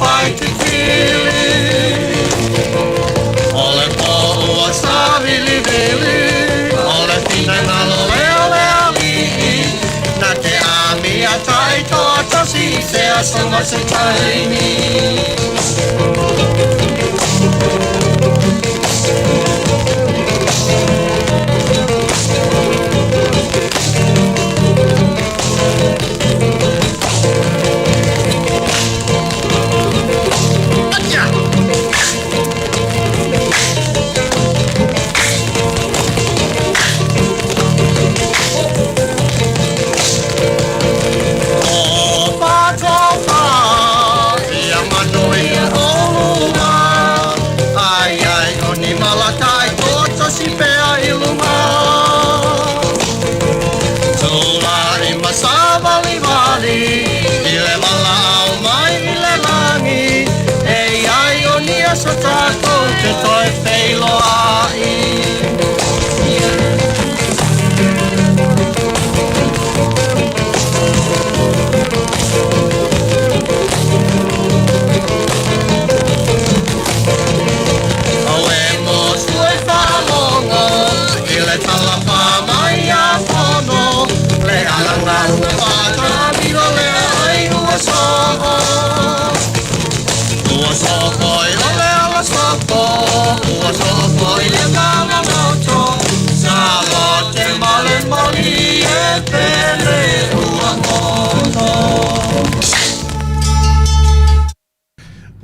Faititili. O le pō ua sāvilivili, o le finagalo lea o le alii, na te amia taitoatasi i se aso ma se taimi.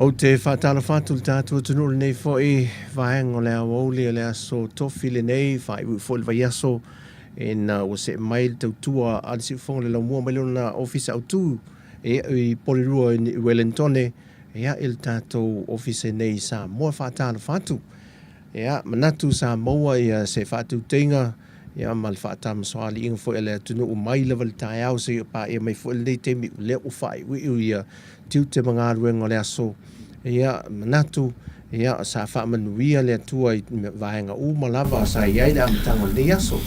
Ou te whaatalofa atu le tātou atunuu lenei foi vaega o le aoauli o le aso tofi lenei, faaiuiu foi le vaiaso ina ua see mai le tautua a le Siufofoga le Laumua mai lona ofisa autu e i Porirua i Wellingtone ia i le tatou ofisa nei i Samoa. Faatalofa atu. Ia, manatu sa maua ia se faatautaiga ia ma le faatamasoaliiga foi a le atunuu mai lava i le taeao seia paia mai foi lenei taimi o lea ua faaiuiu ia tiute ma galuega o le aso. Ia, manatu ia sa faamanuia le Atua i vaega uma lava sa i ai le amataga o lenei aso.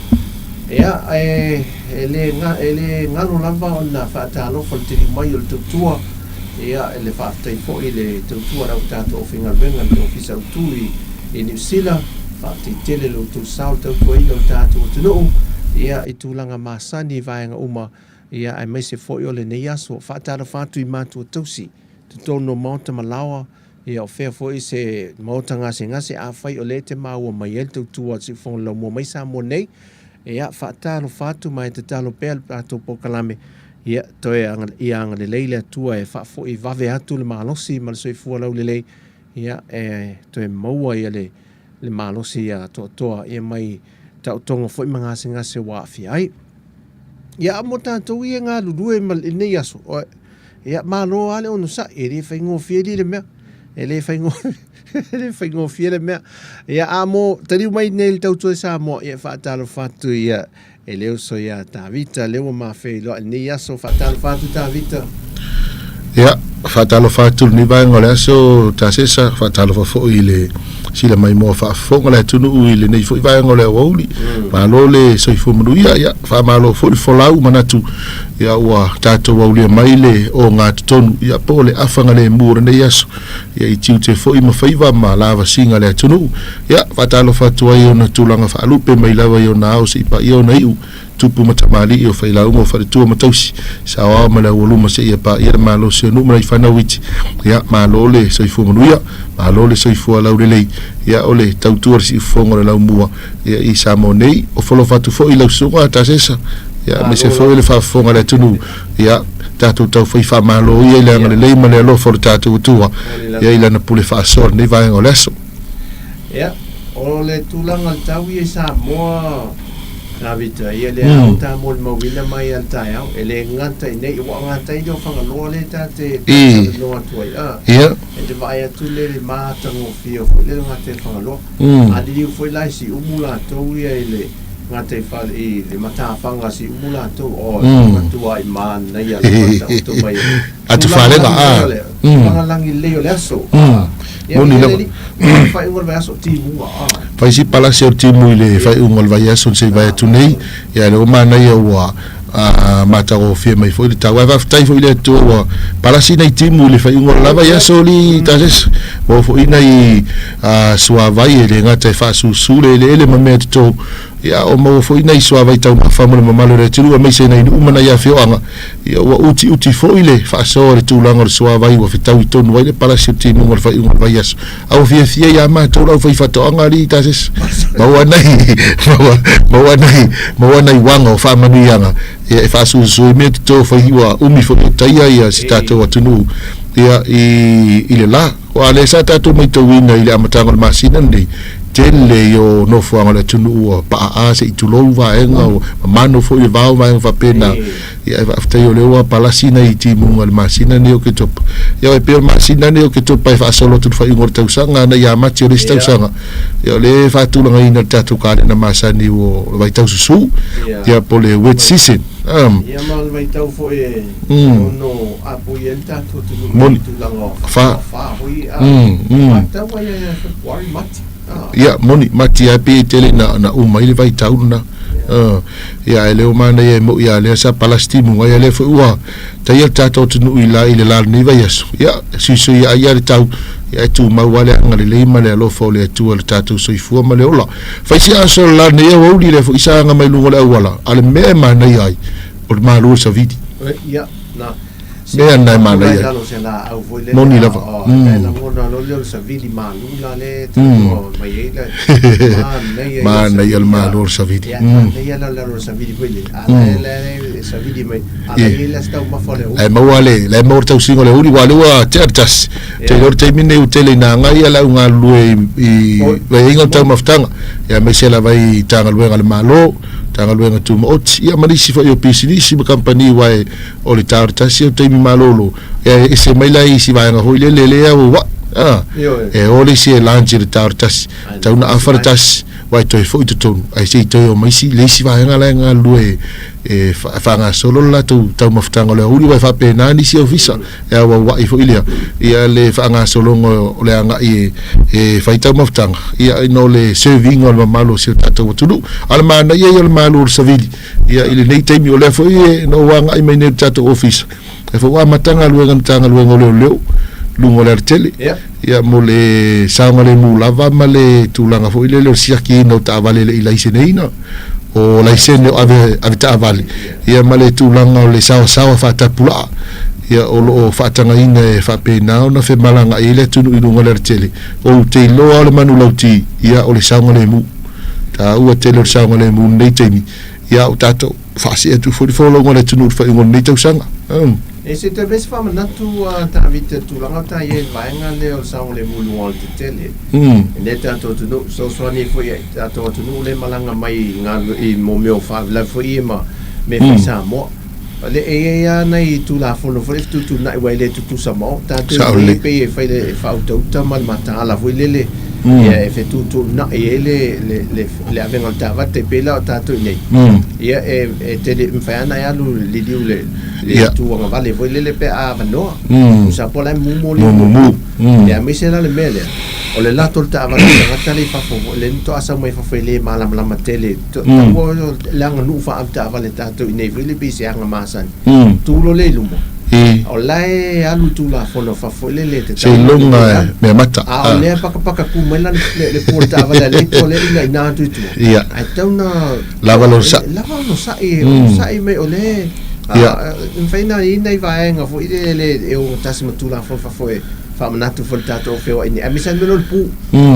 Ia, e, e le, e le galo lava ona faatalofa i le taliu mai o le tautua, ia, e le faafetai foi i le tautua a le tatou aufaigaluega i le Ofisa Autu i, i Niu Sila, faafetai tele i lo outou sao i le tautuaina o le tatou atunuu, ia, i tulaga masani i vaega uma, ia, aemaise foi o lenei aso. Faatalofa atu i matua tausi, totonu o maota ma laoa, Ia, o fea foi se maota gasegase afai o lea e te maua mai ai le tautua a Siufofoga Laumua mai Samoa nei, ia, faatalofa atu ma e tatalo pea le tatou polokalame, ia, toe ia agalelei le Atua e faafoi vave atu le malosi ma le soifua laulelei, ia, e toe maua ia le, le malosi atoatoa, ia mai taotoga foi ma gasegase ua aafia ai. Ia, a mo tatou ia e galulue ma lenei aso, ia, malo lava le onosai, e le faigofie alii le mea. E le faigofie, e le faigofie le mea. Ia, a mo taliu mai nei le tautua i Samoa, ia, faatalofa atu ia e le uso ia Tavita, lea ua mafeiloai i lenei aso. Faatalofa atu Tavita. Ia, faatalofa atu i lenei vaega o le aso, Tasesa, faatalofa foi i le sila maimoa faafofoga le atunuu i lenei foi vaega o le aoauli. Malo le soifua manuia, ia, faamalo foi le folau, manatu, ia, ua tatou aulia mai le ogatotonu, ia, po o le afagalemu o lenei aso, ia, i tiute foi ma faiva ma lavasiga a le atunuu. Ia, faatalofa atu ai i ona tulaga faalupe mai lava i ona ao seia paia ona iu, tupu ma tamalii o failauga o faletua ma tausi, saoao ma le aualuma seia paia le malosi o nuu ma nai fanau iti. Ia, malo le soifua manuia, malo le soifua laulelei, ia, o le tautua o le siufofoga o le laumua, ia, i Samoa nei. O alofa atu foi i lau susuga Tasesa, ia, aemaise foi le faafofoga a le atunuu, ia, tatou tau fai faamalo ia i le agalelei ma le alofa o le tatou Atua, ia, i Lana pule faasoa i lenei vaega o le aso. Ia, o le tulaga o le tau ia i Samoa, Tavita, ia lea mm. ta molimauina mai a le taeao, e le gata i nei, ua gata i lea o Fagaloa lea ta te talanoa atu ai. Ah, yeah. E te vaai atu le le matagofie foi le gata i Fagaloa. Mm. A liliu foi la i Siumu latou ia i le gata i fale i le matafaga Siumu latou, o mm. matua i manaia le taoto mai. Atufalega, a. Tulaga lagi lelei o le aso. Moni lava. Faaiuga o le vaiaso, timuga, a. Fai si palasi o le timu i le faaiuga o le vaiaso se i vae atu nei. Ia, lea ua manaia ua Matagofie mai foi le tau. Ae faafetai foi i le Atua ua palasi nai timu i le faaiuga o le lava i aso alii Tasesa. Maua foi nai suavai e le gata e faasusu le eleele ma mea toto, ia o maua foi nai suavai taumafa mo le mamalu o le atunuu aemaise nai nuu ma nai afioaga. Ia ua utiuti foi le faasoa i le tulaga o le suavai ua fetaui tonu ai le palasi o timuga o le faaiuga o le vaiaso. A ua fiafia ia matou le aufaifaatoaga alii Tasesa. Maua nai, maua, maua nai, maua nai uaga o faamanuiaga ia e faasusu ai mea toto fai ua umi foi o taia ia si tatou atunuu ia i, i le la. Aua o lea sa tatou maitauina i le amataga o le masina lenei, tele i o nofoaga o le atunuu ua paaa se i tulou vaega, ua mamano foi le vao vaega faapena. Ia ae faafetai o lea ua palasi nai timuga i le masina lenei o Oketopa. Ia e pei o le masina lenei o Oketopa e faasolo atu i le faaiuga o le tausaga ana ia Mati o le isi tausaga. Ia o lea e faatulagaina le tatou kalena masani o le vaitau susū, ia po o le wet season. Ia ma le vaitau foi e ono apoia ai le tatou atunuu i le tulaga o afa foi a faatau ai ia February, Mati. Ia moni, Mati lava pei e tele ina uma ai le vaitau lena. Ia ae le o manaia e mo'i a lea sa palasi timuga ia lea foi ua taia le tatou atunuu i la i le la lenei vaiaso. Ia suisui ai ia le tau ia e tumau lava le agalelei ma le alofa o le Atua i le tatou soifua ma le ola. Fai si aso le la lenei aoauli lea foi sa aga mai luga o le auala a le mea e manaia ai o le malu o le savili. Ia na Mea lena e manaia ai. Moni lava. Manaia le malu o le savili. Lae maua le, lae maua le tausiga o le uli, aua o lea ua tea le tasi. Ou te iloa le taimi lenei ua tele ina agai le au galulue i vaiaiga o le taumafataga, aemaise lava i Matagaluega a le Malo, Matagaluega Tumaoti, ia ma nisi foi o pisinisi ma kamupani aua e O le ta o le tasi o taimi malolo, e ese mai la i isi vaega foi lele lea ua ua'i, a, e o le isi e lunch i le ta o le tasi, tau na afa le tasi, ua e toe foi i totonu, ae se i toe o mai isi, le isi vaega la e galulue e faagasolo le latou taumafataga o le aoauli, aua e faapena nisi ofisa, e auaua'i foi lea, ia le faagasologa o le agai e fai taumafataga, ia ina o le serve ina o le mamalu o si o tatou atunuu. A o le manaia ia o le malu o le savili, Ia, i lenei taimi, o lea foi e, na ou agai mai nei i le tatou ofisa, e foi ua amata galuega a le Matagaluega o Leoleo, luga o le alatele. Ia. Ia, mo le saogalemu lava ma le tulaga foi lele o le siakiina o taavale e le i laiseneina, o laisene o ave, ave taavale, ia ma le tulaga o le saoasaoa faatapulaa, ia, o lo o faatagaina e faapena ona femalagaai ai le atunuu i luga o le alatele. Ou te iloa o le manulauti, ia, o le saogalemu. Taua tele o le saogalemu i lenei taimi, ia ua tatou faasee atu foi le folauga a le atunuu i le faaiuga o lenei tausaga. E se toe vesi faamanatu a Tavita i le tulaga o ta i ai i le vaega lea o le saogalemu i luga o le tetele. E le tatou atunuu, fesoasoani ai foi i tatou atunuu lea e malaga mai i galue i mo mea o faalavelave foi ia ma mea fai Samoa. Le e i ai lava nai Tulafono foi lea e fetuutuunai aua e le tutusa ma o tatou Sao i lelei. pei e fai le faautautauta ma le mataala foi lele ia e fetuutuunai ai le le le le avega o le taavale tai pei la o tatou i inei ia e e tele mafai lava ona e alu liliu i le le itu agavale foi lele pe a avanoa. Tusa po o la e mumu le Mumu. Ia aemaise la le mea lea o le lato o le taavale o le tagata lea i fafo foi lea na toa sau mai fafo e le malamalama tele Taua le aganuu faa-avetaavale tatou i inei foi le pei se aga masani. Tu loa lea i luma. O la e alu i Tulafono a fafo foi lele e tatau ona Seiloga e alu. mea mata. A o lea e pakapaka ku mai la le pu o le taavale a le ito lea ina ina atu i tua. Ae tatau ona Lava le onosai. Lava onosai, onosai mai o lea e mafai ona i ai nai vaega foi lele e ogatasi ma Tulafono fafo e faamanatu foi i le tatou feoai nei. Aemaise lava le mea lea o le pu.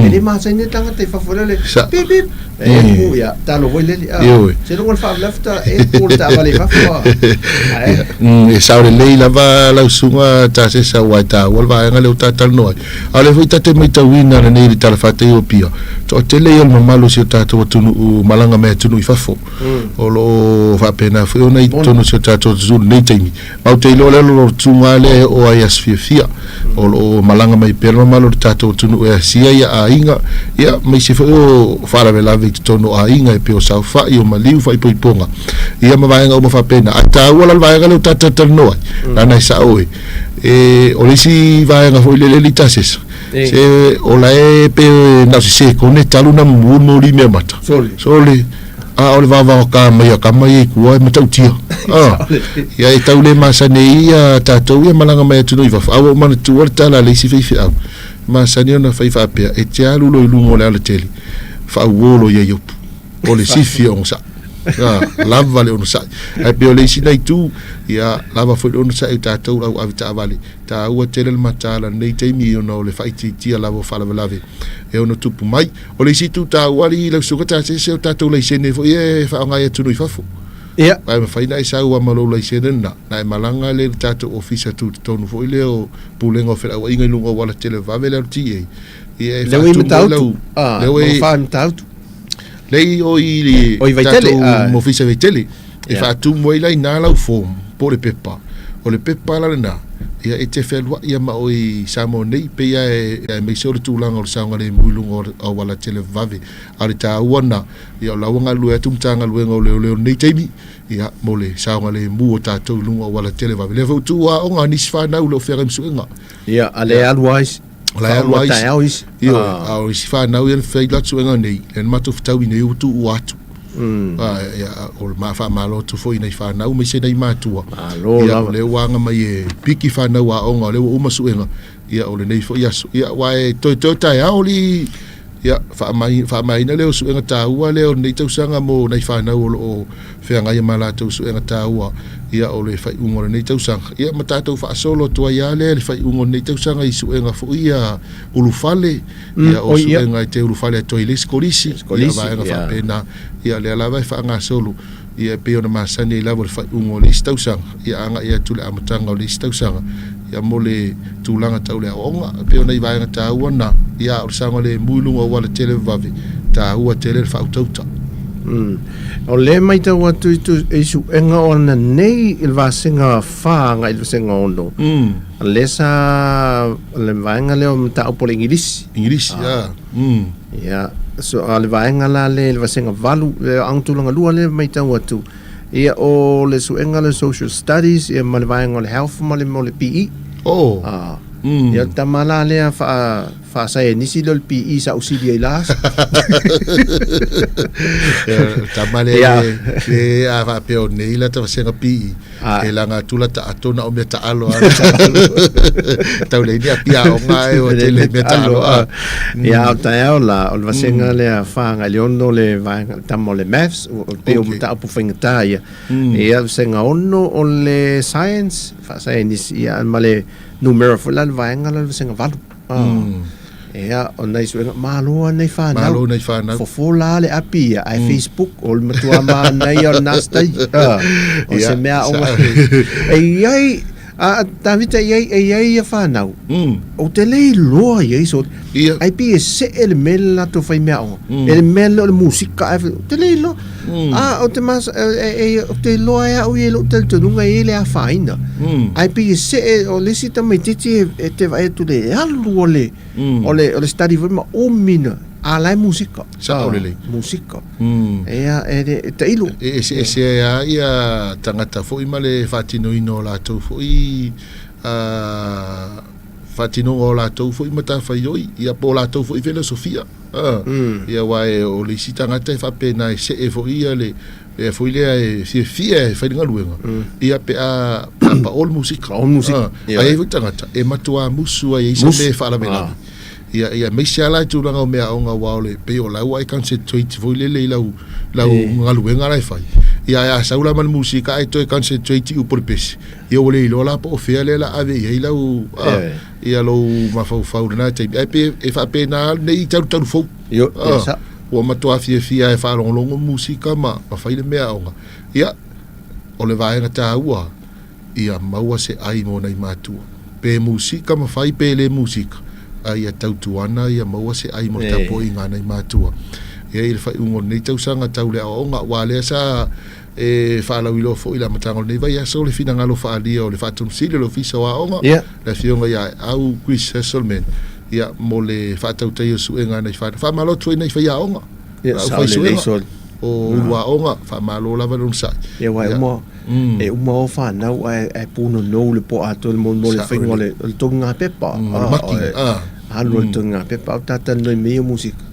E le masani ai le tagata i fafo lea o le pip pip. E pu ia, talo foi lele. Ioe. Seiloga o le faalavelave e pu le taavale i fafo. Ae. E sao lelei lava lau susuga Tasesa aua e taua le vaega lea ua ta talanoa ai. A o lea foi ta te maitauina lenei i le talafatai o Apia, toatele ia o le mamalu o si o tatou atunuu malaga mai atunuu i fafo. O lo o faapena foi ona i totonu o si o tatou atunuu i lenei taimi. Ma ou te iloa o le lolotuga lava lea e oo ai i aso fiafia, o lo o malaga mai pea le mamalu o le tatou atunuu e asia ia aiga, ia, aemaise foi o faalavelave i totonu o aiga e pei o saofai, o maliu, faaipoipoga, ia ma vaega uma faapena. Ae taua la le vaega lea ua tatou talanoa ai, leaga e sao e, e, o le isi vaega foi lele i Tasesa, se o la e pei na o se sekone talu ona mumu le moli meamata. Sole. Sole. A o le vaovaogata mai a tama ia i tua e matautia. A, ia e tau le masani ai ia tatou ia malaga mai atunuu i fafo. A ua ou manatua le tala a le isi faifeau, e masani ona fai faapea, e te alu loa i luga o le alatele, faauo loa ia Iopu. O le sifi e onosai. A, lava le onosai. Ae pei o le isi na itu, ia, lava foi le onosai o tatou le au avetaavale. Taua tele le mataala i lenei taimi ona o le faaitiitia lava o faalavelave e ono tupu mai. O le isi itu taua alii lau susuga Tasese o tatou laisene foi ia e faaaoga i atunuu i fafo. Ia. Ae mafai ona e sau lava ma lou laisene lena, ona e malaga lea i le tatou ofisa tutotonu foi lea o Pulega o Felauaiga i luga o auala televavave lea o le TA. Ia e Lea ua i faatumu ai Matautu. lau, Ah, lea ua i, Magafa i Matautu. lea i o i le O i Vaitele, tatou ah. ofisa i Vaitele. E Ia. faatumu ai la inā lau form po o le pepa. O le pepa la lena, ia e te fealuai lava ma oe i Samoa nei, pei lava e, aemaise o le tulaga o le saogalemu i luga o le auala televavave. A o le taua lena, ia o la ua galulue atu Matagaluega o Leoleo i lenei taimi, ia, mo le saogalemu o tatou i luga o auala televavave. O lea foi ua tuu aoga nisi fanau i lo feagai ma suega. Ia, a le alu lava isi. O la e alu Faauma lava isi. taeao isi. Ioe, Ah. a o isi fanau ia na fai atu suega nei, lea na matou fetaui nei ua tuua atu. A, ia, o le ma faamalo atu foi i nai fanau aemaise nai matua. Malo Ia, lava. o lea ua aga mai e piki fanau aoga, o lea ua uma suega, ia, o lenei foi aso. Ia, aua e toetoe taeao alii, ia, faamai, faamaina lea o suega taua lea o lenei tausaga mo nai fanau o lo o feagai ma latou suega taua, ia, o le faaiuga o lenei tausaga. Ia, ma tatou faasolo atu ai lava lea i le faaiuga o lenei tausaga i suega foi ia ulufale, ia, o Oi, ia. suega e te ulufale atu ai i le isi kolisi, ia, Kolisi, vaega ia. faapena. Ia, o lea lava e faagasolo, ia, e pei ona masani ai lava i le faaiuga o le isi tausaga, ia, agai atu i le amataga o le isi tausaga, ia, mo le tulaga tau le aoaoga. E pei o nai vaega taua na, ia, a o le saogalemu i luga o auala televavave, taua tele le faautauta. O lea e matau atu i tu, i suega o ana nei i le vasega 4 agai i le vasega 6. O lea sa, o le vaega lea o mataupu o le Igilisi. Igilisi, ah. Ia, so, a o le vaega la lea i le vasega 8, le aoga tulaga lua lea e matau atu, ia o le suega lea o Social Studies, ia ma le vaega o le Health ma le, mo le PE. Oh. Ah. Ia o le tama la lea faa, faasaienisi lea o le PE sa ou sili ai la aso. Ia, tama le, Ia. le a faapea o nei la ta vasega PE. Ah. E laga atu la taato na o mea taalo a. Tau le ni a pia o ngā e o tele mea taalo a. Ia, o taeao la, o le vasega lea 4 agai i le 6 le vaega, le tama o le Maths, o pei o Okay. mataupu faigata ia. Ia, vasega 6 o le Science, faasaienisi, ia, ma le numera foi la le vaega la le vasega 8. Ah. Ia, o nai suega, malo lava nai fanau. Malo nai fanau. Fofo la le api ia, ae Facebook, o le matua manaia o lena stai. Ah, o se mea aoga. E i ai, a, Tavita, e i ai, e i ai ia fanau. Ou te le iloa i ai so, Ia. ai pei e see le mea le latou fai mea aoga. E le mea lea o le musika, ae, ou te le iloa. A, ou te mas, e, e, e, ou te iloa e au ia i lou talitonuga e i ai le afaina. Ae pei e see, o le isi tamaitiiti e, e te vaai atu le alu o le, o le, o le study foi ma umi na, a la e musika. Sao lelei. Musika. Ia, e, le, e tailo. E eseese ai lava ia tagata foi ma le faatinoina o latou foi faatinoga o latou foi matafaioi, ia po o latou foi felosofia. Ia aua e o le isi tagata e faapena e see foi ia le lea foi lea e fiafia e fai le galuega, ia pe a pe a pao le musika. Pao le musika. Ae i ai foi tagata e matua musu ai i se Musu. mea e faalavelave. Ia ia aemaise lava la i tulaga o meaaoga aua o le pei o lau ai concentrate foi lele i lau lau galuega la e fai. Ia ae a sau la ma le musika ae toe concentrate i upu o le pese, ia ua le iloa la po o fea lea la ave i ai lau ia lou mafaufau i lena taimi. Ae pei e faapena lenei talutalu fou. Io, ia sa. Ua matua fiafia e faalogologo musika ma ma fai le meaaoga. Ia, o le vaega taua, ia maua se ai mo nai matua. Pe musika ma fai pe le musika, a ia tautuana ia maua se ai mo le tapuaiga a nai matua. Ia i le faaiuga o lenei tausaga tau le aoaoga, aua lea sa e faalauiloa foi i le amataga o lenei vaiaso le finagalo faaalia o le Faatonusili o le Ofisa o Aoga, le Afioga ia Au Chris Hesselman, ia, mo le faatautaia o suega a nai fanau. Faamalo atu foi i nai faiaoga, Ia, au sao lelei faisuega, soli. o ulu aoga, faamalo lava le onosai. Ia, aua e Ia, uma, e uma o fanau ae, ae punonou le po atoa le mo, mo le Sao faiga o lelei. le, o le togiga pepa. O le maki, O le, ah. Alu loa i le togigapepa a o tatalanoa i mea ia o musika.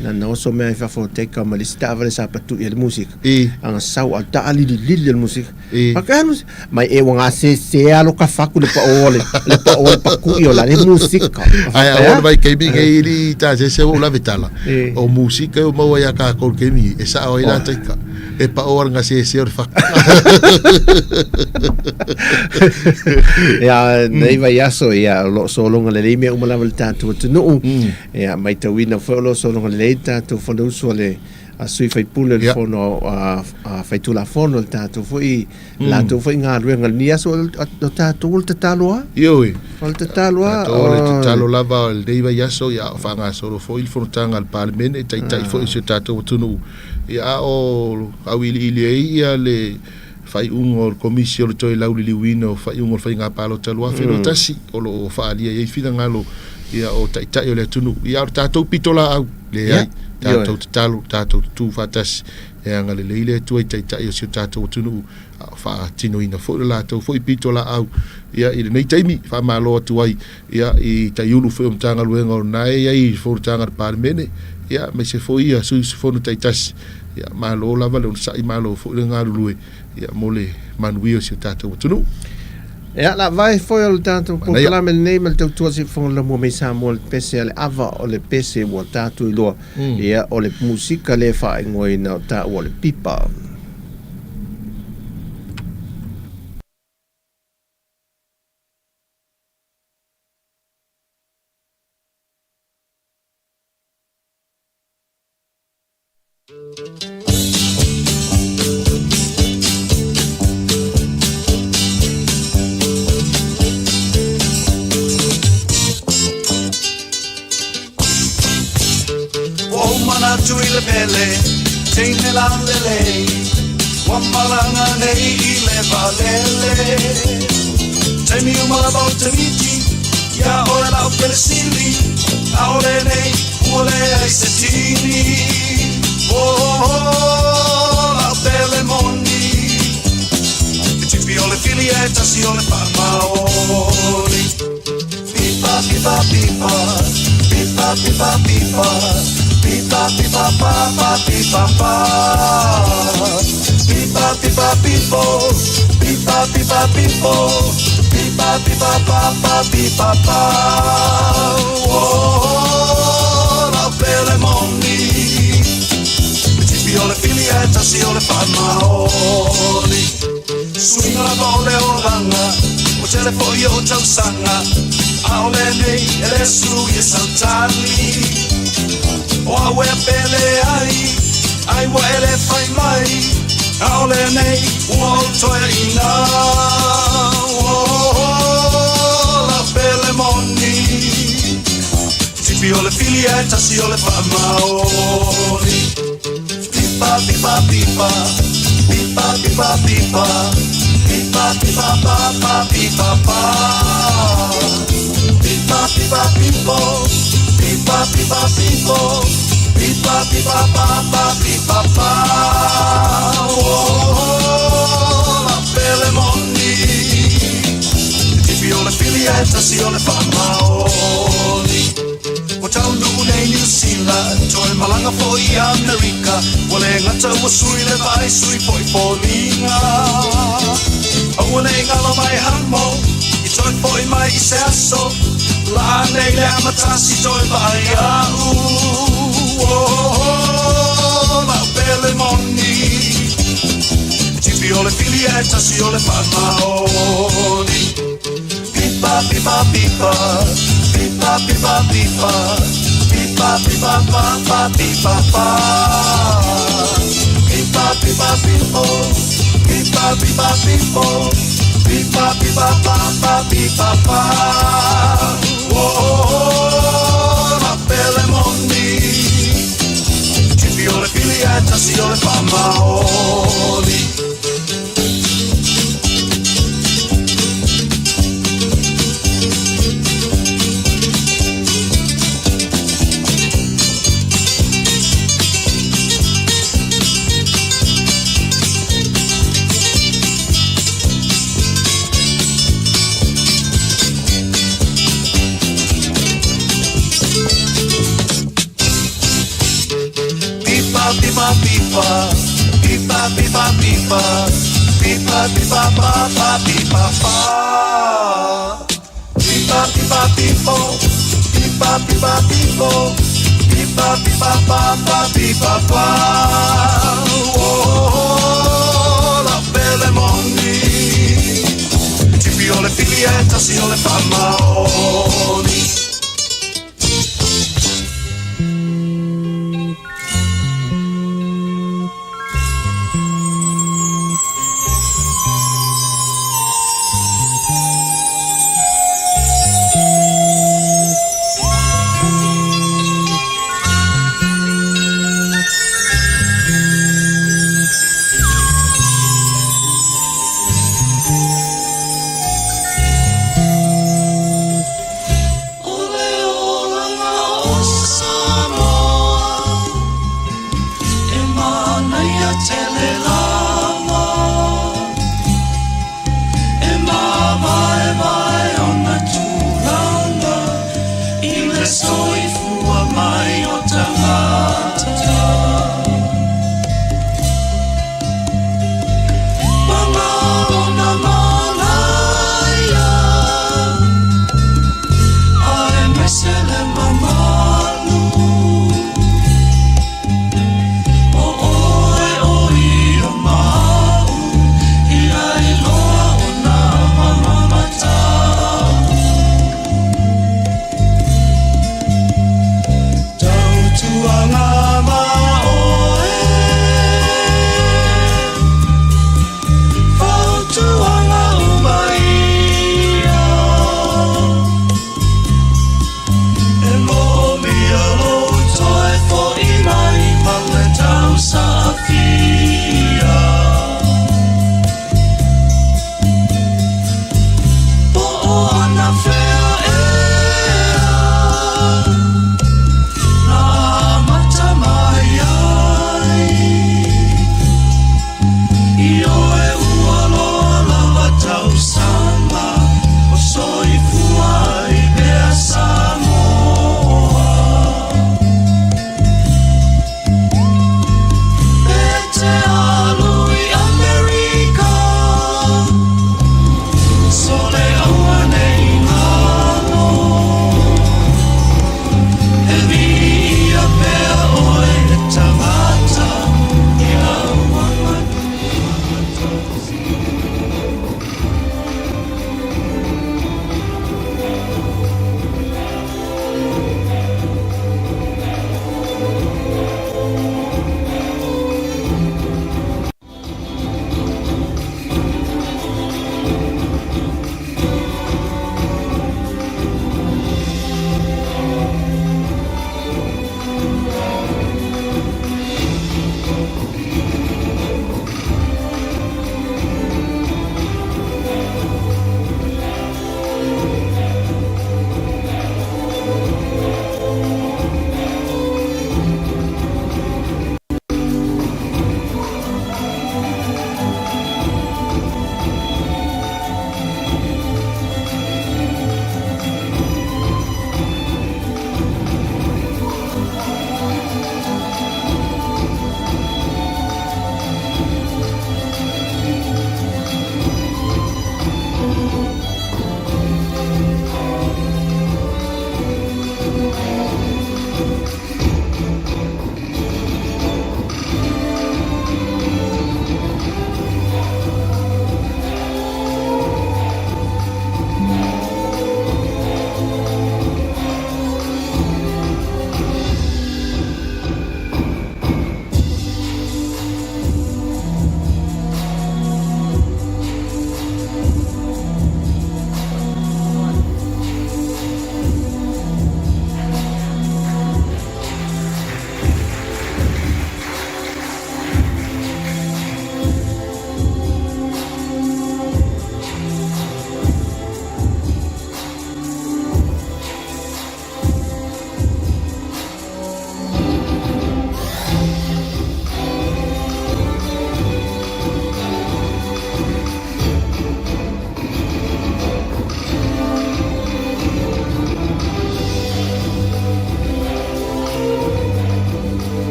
Na na oso mai lava i fafo o taika ma le isi taavale sa patui ai le musika. Aga sau a o le taalililili o le musika. Faapea le musika, mai ea ua gasese lava lo tafa atu i le pao o le le pao o le patui o la le musika. Ae aua le vaitaimi nei i alii tasese ua ou lave tala, o musika e ua maua ia tatou i le taimi e sao ai la taika. E pao a le gasese o le fatu. Ia, nei vaiaso, ia, o lo o sologa lelei mea uma lava i le tatou atunuu. Ia, maitauina foi o lo o sologa lelei le tatou Fonousu a le a sui faipule o le Fono a Faitulafono, le tatou foi, latou foi galuega i lenei aso, o tatou o le tatalo lava. Ioe. O le tatalo lava. Tatou o le tatalo lava o lenei vaiaso, ia, a o faagasolo foi le fonotaga a le Palemene, taitai foi o si o tatou atunuu. Ia, a o auiliili ai ia le faaiuga o le Komisi o le toe lauliliuina o faaiuga o le Faiga Palota 2021, o lo o faaalia i ai finagalo ia o taitai o le atunuu. Ia, a o le tatou pitolaau, leai, tatou tatalo, tatou tutu faatasi e agalelei le Atua i taitai o si o tatou atunuu, a o faatinoina foi le latou foi pitolaau ia i lenei taimi. Faamalo atu ai ia i taiulu foi o Matagaluega o lena e i ai i fonotaga a le Palemene, ia aemaise foi ia sui usufono taitasi. Ia malo lava le onosai, malo foi le galulue ia mo le manuia o si o tatou atunuu. Ia, la vae foi o le tatou polokalame lenei ma le tautua siufofoga lamua mai Samoa le pese a le ava o le pese ua tatou iloa ia o le musika lea e faaigoaina o taua o le pipa. Ua ou manatu i le pele, teine lalelei, Ua malaga nei i le vaalele. Taimi uma lava o te miti, Iā ʻoe lau pele sili, ʻAʻole nei ua leai se tini. Oh, oh, lau pele moni, E tipi o le fili e tasi o le faamaoni. Pipa, pipa, pipa, pipa, pipa, pipa, pipa, pipa, pa, pa, pipa, pa. Pipa, pipa, pipo, pipa, pipa, pipo, pipa, pipa, pa, pa, pipa, pa. Oh, lau pele moni, E tipi o le fili e tasi o le faamaoni. Suiga lava o le olaga, ua tele foi ou tausaga, ʻAʻole nei e le sui e sautali. O au e pele ai, ai ua e le fai mai, ʻAʻole nei ua ou toeaina. Oh, lau pele moni, Tipi o le fili e tasi o le faamaoni. Pipa, pipa, pipa, pipa, pipa, pipa, pipa, pipa, pa, pa, pipa, pa. Pipa, pipa, pipo, pipa, pipa, pipo, pipa, pipa, pa, pa, pipa, pa. Oh, lau pele moni, Tipi o le fili e tasi o le faamaoni. Ua taunuu nei Niu Sila, toe malaga foi i Amerika, Ua le gata ua sui le vaai, sui foi foliga. Aua nei galo mai hamo, i toe foi mai i se aso, Laa nei le amatasi toe vaai au. Oh, lau pele moni, Tipi o le fili e tasi o le faamaoni. Pipa, pipa, pipa, pipa, pipa, pipa, pipa, pipa, pa, pa, pipa, pa. Pipa, pipa, pipo, pipa, pipa, pipo, pipa, pipa, pa, pa, pipa, pa. Oh, oh, oh, la pele moni. Tipi o le pili e tasi o le faamaoni. Pipa pipa Pipa pipa pipa Pipa pipa pa pa pipa pa Pipa pipa pipo Pipa pipa pipo Pipa pipa pa pa pipa pa Oh, la pele moni Tipi o le pili e tasi o le whamaoni. O le olanga o Samoa E manaia tele lava E mavaevae ona tulaga I le soifua mai o tagata Paga ona malaia Aemaise le mamalu O oe o ia ma au Ia iloa ona mamamatau.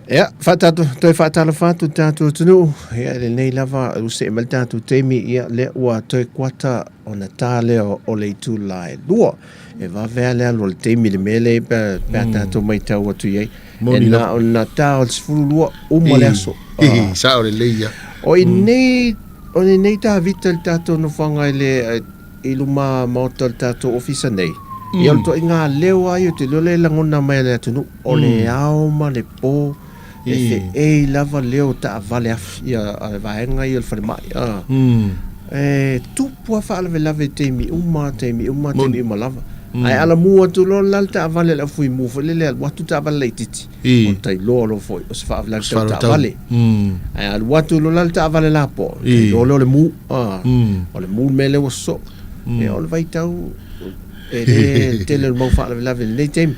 Ia, faatatou, toe faatalofa atu le tatou atunuu. Ia, lenei lava, ua see mai le tatou taimi, ia, lea ua toe kuata ona ta lea o le itula e lua. E vave lava le alu o le taimi i le mea lea pe a tatou matau atu i ai. E na o na ta o le 12, uma le aso. Sao lelei ia. O i nei, o lenei Tavita i le tatou nofoaga i le i luma maota o le tatou ofisa nei, ia o le ituaiga leo lava ia ou te iloa lea e lagona mai e le atunuu, o le ao ma le po, e feei lava leo o taavale afi, ia vaega ia o le falemai. E tupu lava faalavelave i taimi uma, taimi uma, taimi uma lava. Ae alamu atu loa la le taavale a le aufuimu foi lele, alu atu taavale laitiiti, ona tailoa loa foi o se faalavelave tau taavale. Ae alu atu loa la le taavale lapoa, ona tailoa lea o le mu. O le mu le mea lea ua sosoo. Ia o le vaitau e le tele o le mau faalavelave i lenei taimi.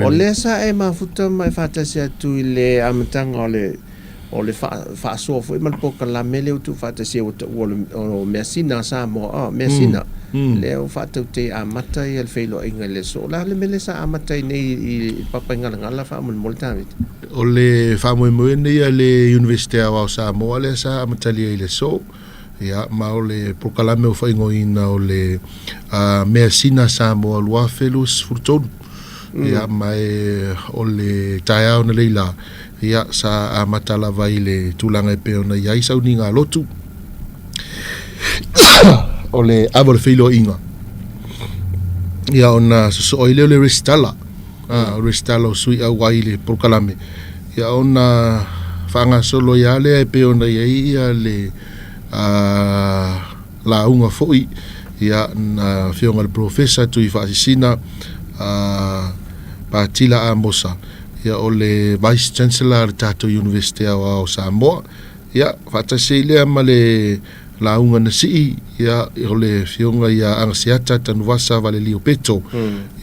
O lea sa e mafuta ma e faatasi atu i le amataga o le o le faasoa foi ma le polokalame lea ua tuufaatasia ua taua o Measina a Samoa, Measina, lea ua faatautei amata ia le feiloaiga i le aso. O le a le mea lea sa amata ai nei i le Papaigalagala faamolemole Tavita? O le faamoemoe lenei a le Iunivesite Aoao o Samoa lea sa amatalia i le aso. Ia, ma o le polokalame ua faaigoaina o le Measina Samoa 2023. Ia, ma e o le taeao na lei la, ia, sa amata lava i le tulaga e pei ona i ai sauniga a lotu, o le ava o le feiloaiga, ia, ona sosoo ai lea o le resitala, o le resitala o sui auai i le polokalame, ia, ona faagasolo ai lava lea e pei ona i ai ia le lauga foi ia na Afioga i le Polofesa Tuifaasisina Patila Amosa, ia o le Vice Chancellor a le tatou Iunivesite Aoao o Samoa. Ia, faatasi ai lea ma le lauga na sii, ia, o le Afioga ia Agaseata Tanuvasa Valelio Peto,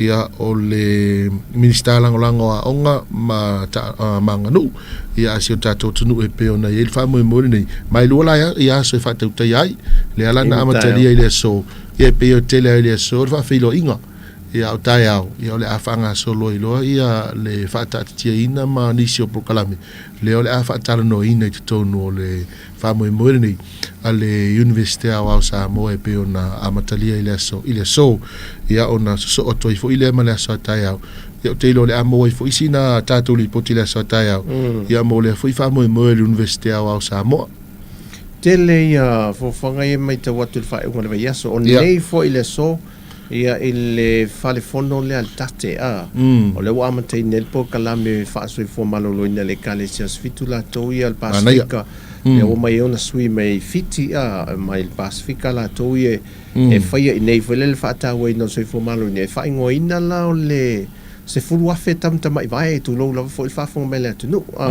ia, o le Minisita Lagolago o Aoga ma, ta, ma Aganuu, ia, a si o tatou atunuu e pei ona i ai le faamoemoe lenei. Ma e lua la ia aso e faatautaia ai, lea la na amatalia i le aso, ia, e pei o tele ai le aso le faafeiloaiga. Ia, a o taeao, ia, o le a faagasolo ai loa ia le faataatitiaina ma nisi o polokalame, lea o le a faatalanoaina i totonu o le faamoemoe lenei a le Iunivesite Aoao o Samoa e pei ona amatalia i le aso i le aso. Ia, ona sosoo atu ai foi lea ma le aso a taeao. Ia, ou te iloa o le a maua ai foi sina tatou lipoti i le aso a taeao, ia, mo lea foi faamoemoe o le Iunivesite Aoao o Samoa. Tele ia fuafuaga ia e matau atu i le faaiuga o le vaiaso. O nei foi le aso Ia i le fale fono lea le tate a, o lea ua amataina ai le polokalame faasoifua maloloina a le Ekalesia Asofitu latou ia le Pasefika, lea ua omai ai ona sui mai Fiti a, mai le Pasefika latou ia e faia i inei foi lea le faatauaina o le soifua maloloina, e faaigoaina la o le 10,000 tamatama'i vae, tulou lava foi le faafofoga mai a le atunuu a.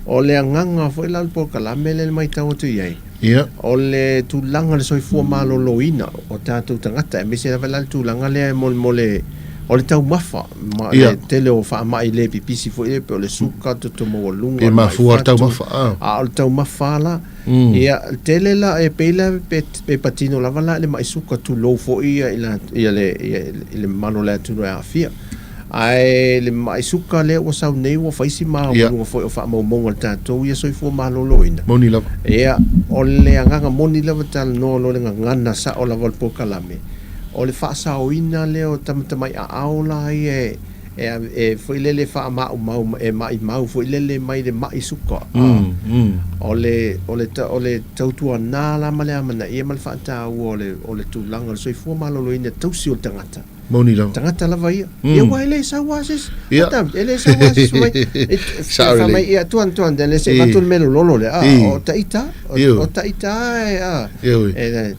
O le agaga foi la o le polokalame lea e matau atu i ai, o le tulaga o le soifua maloloina o tatou tagata, aemaise lava la le tulaga lea mo le o le taumafa ma le tele o faamai le pipisi foi lea, pei o le suka, toto maualuga, o le mai fatu, a o le taumafa la, ia, tele la, e pei la e patino lava la i le mai suka, tulou foi ia le mamalu o le atunuu e aafia. Ae le mai suka lea ua sau nei ua fai si maualuga foi o faamaumauga a le tatou ia soifua maloloina. Moni lava. Ia, o le agaga moni lava talanoa loa le gagana sao lava o le polokalame, o le faasaoina lea o tamatamai aao la ia e, e foi lele faamaumau e maimau foi lele mai le mai suka. O le, o le, o le tautuana la ma le amanaia ma le faataua o le, o le tulaga o le soifua maloloina tausi o le tagata. Moni lava. Tagata lava ia. Ia aua e le sau lava se isi. E le sau lava se isi mai. Sao lelei. Fai mai, ia tuan tuan, le se avatu le mea lololo lea. O taita, o taita e.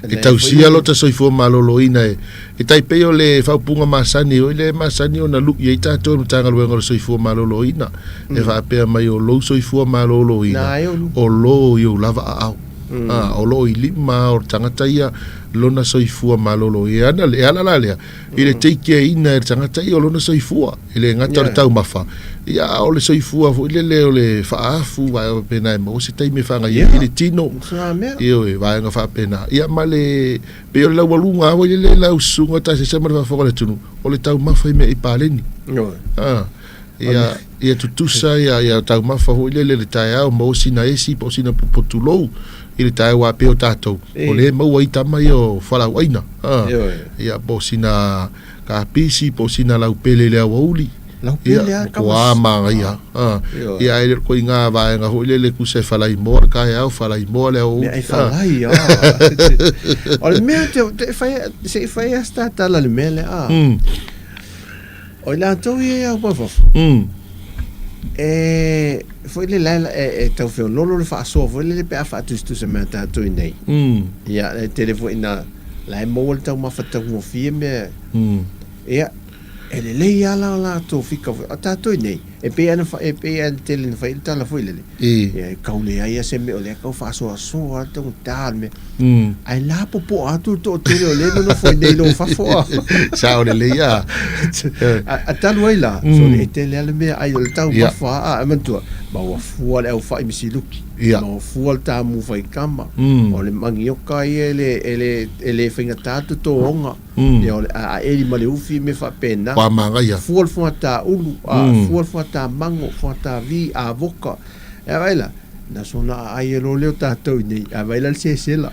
E tausia lota soifua maloloina e e tai pei o le faaupuga masani oi le masani ona lu'i ai tatou e le Matagaluega o le Soifua Maloloina e faapea mai o lou soifua maloloina o lo i ou lava aao. O lo o i lima o le tagata ia lona soifua malolo. E ana, e ala la lea, i le take care ina e le tagata ia o lona soifua. E le gata o le taumafa, ia a o le soifua foi lele o le faaafu, vaega faapena e maua se taimi e faagaioia ai le tino. Ioe, vaega faapena. Ia ma le, pei o le laualuga lava foi lele lau susuga Tasese ma le faafofoga a le atunuu, o le taumafa i mea i paleni. Ia, ia tutusa ia, ia taumafa foi lele le taeao, maua sina esi po o sina popo tulou i le taeao a pei o tatou, o lea e maua ai tama ia o fualaauaina, a, ia po o sina kapisi po o sina laupele i le aoauli. Laupele a, kava. Ua manaia, a, ia ae le o le ituaiga vaega foi lele tusa e falaimoa le taeao, falaimoa le aoauli. Mea e falai, a. O le mea te, te fai, se i fai lava se tatala i le mea lea, a. O i latou ia e au mai fafo, e foi lele e, e tau feololo le faasoa foi lele pe a faatusatusa mai a tatou i nei. Ia, e tele foi ina la e maua le taumafa taugofie mea. Ia, e lelei lava la o latou fika foi. O tatou i nei, e pei lava ona, e pei lava ona tele ina fai ai le tala foi lele, ia e kau leai lava se mea o lea e tau faasoasoa le taugata o le mea. Ae lapopoa atu le toatele o lea e nonofo i nei i lou fafo a. Sao lelei a. A talu ai la, so e tele lava le mea ai o le taumafa a, e manatua, maua fua le aufai misiluki, maua fua le tamu faikama, o le magioka ia e le, e le, e le faigata totoga, ia o le aeli ma le ufi mea faapena. Ua manaia. Fua le fuata ulu, a, fua le fuata mango, fuata vi, avoka. E vaai la, na sona aai e loa lea o tatou i nei, a vaai la le sesela.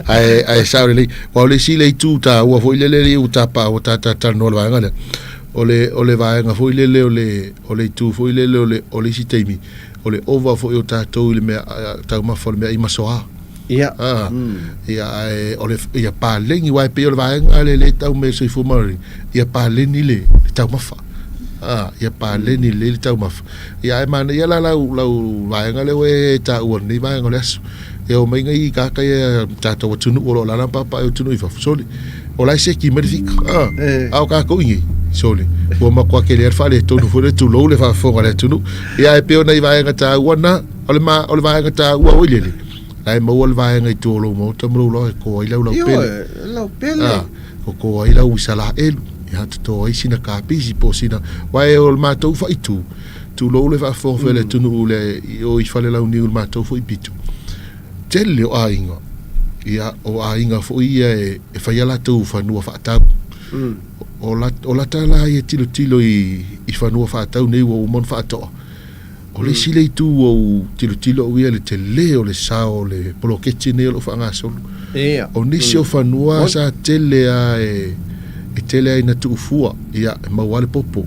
Ae, ae sao lelei. Aua o le isi le itu taua foi lele lea ua tapa ua ta talanoa i le vaega lea, o le, o le vaega foi lele o le, o le itu foi lele o le, o le isi taimi, o le ova foi o tatou i le mea taumafa o le meaai masoa. Ia. Ah, ia, ae o le, ia paleni, aua e pei o le vaega lea e tau mai e le soifua maloloina, ia paleni le, le taumafa. A, ia paleni lelei le taumafa. Ia ae manaia la lau, lau vaega lea ua e taua i lenei vaega o le aso. E o mai nai tagata ia tatou atunuu o lo o alaala ma paepae o atunuu i fafo, sole, o la e seki mai le fika. A, a o tatou i inei, sole, ua matua tele lava le faaletonu foi lea, tulou le faafofoga a le atunuu. Ia ae pei o nai vaega taua na, o le ma, o le vaega taua foi lele, la e maua le vaega i tua o lou maota ma lou laoa e to ai lau laupele. Ioe, laupele. A, toto ai lau Isaraelu, ia toto ai sina kapisi po o sina, aua e o le matou faaitu, tulou le faafofoga foi a le atunuu le i o i Falelauniu i le matou foi pito, tele o aiga, ia o aiga foi ia e fai a latou fanua faatau. O la, o lata la ia tilotilo i, i fanua faatau nei ua uma ona faatoa, O le isi lea itu ua ou tilotilo au ia i le tele o le sao o le poloketi lenei o lo o faagasolo. Ia. O nisi o fanua sa tele lava e, e tele lava ina tuufua, ia, e maua lava le popo.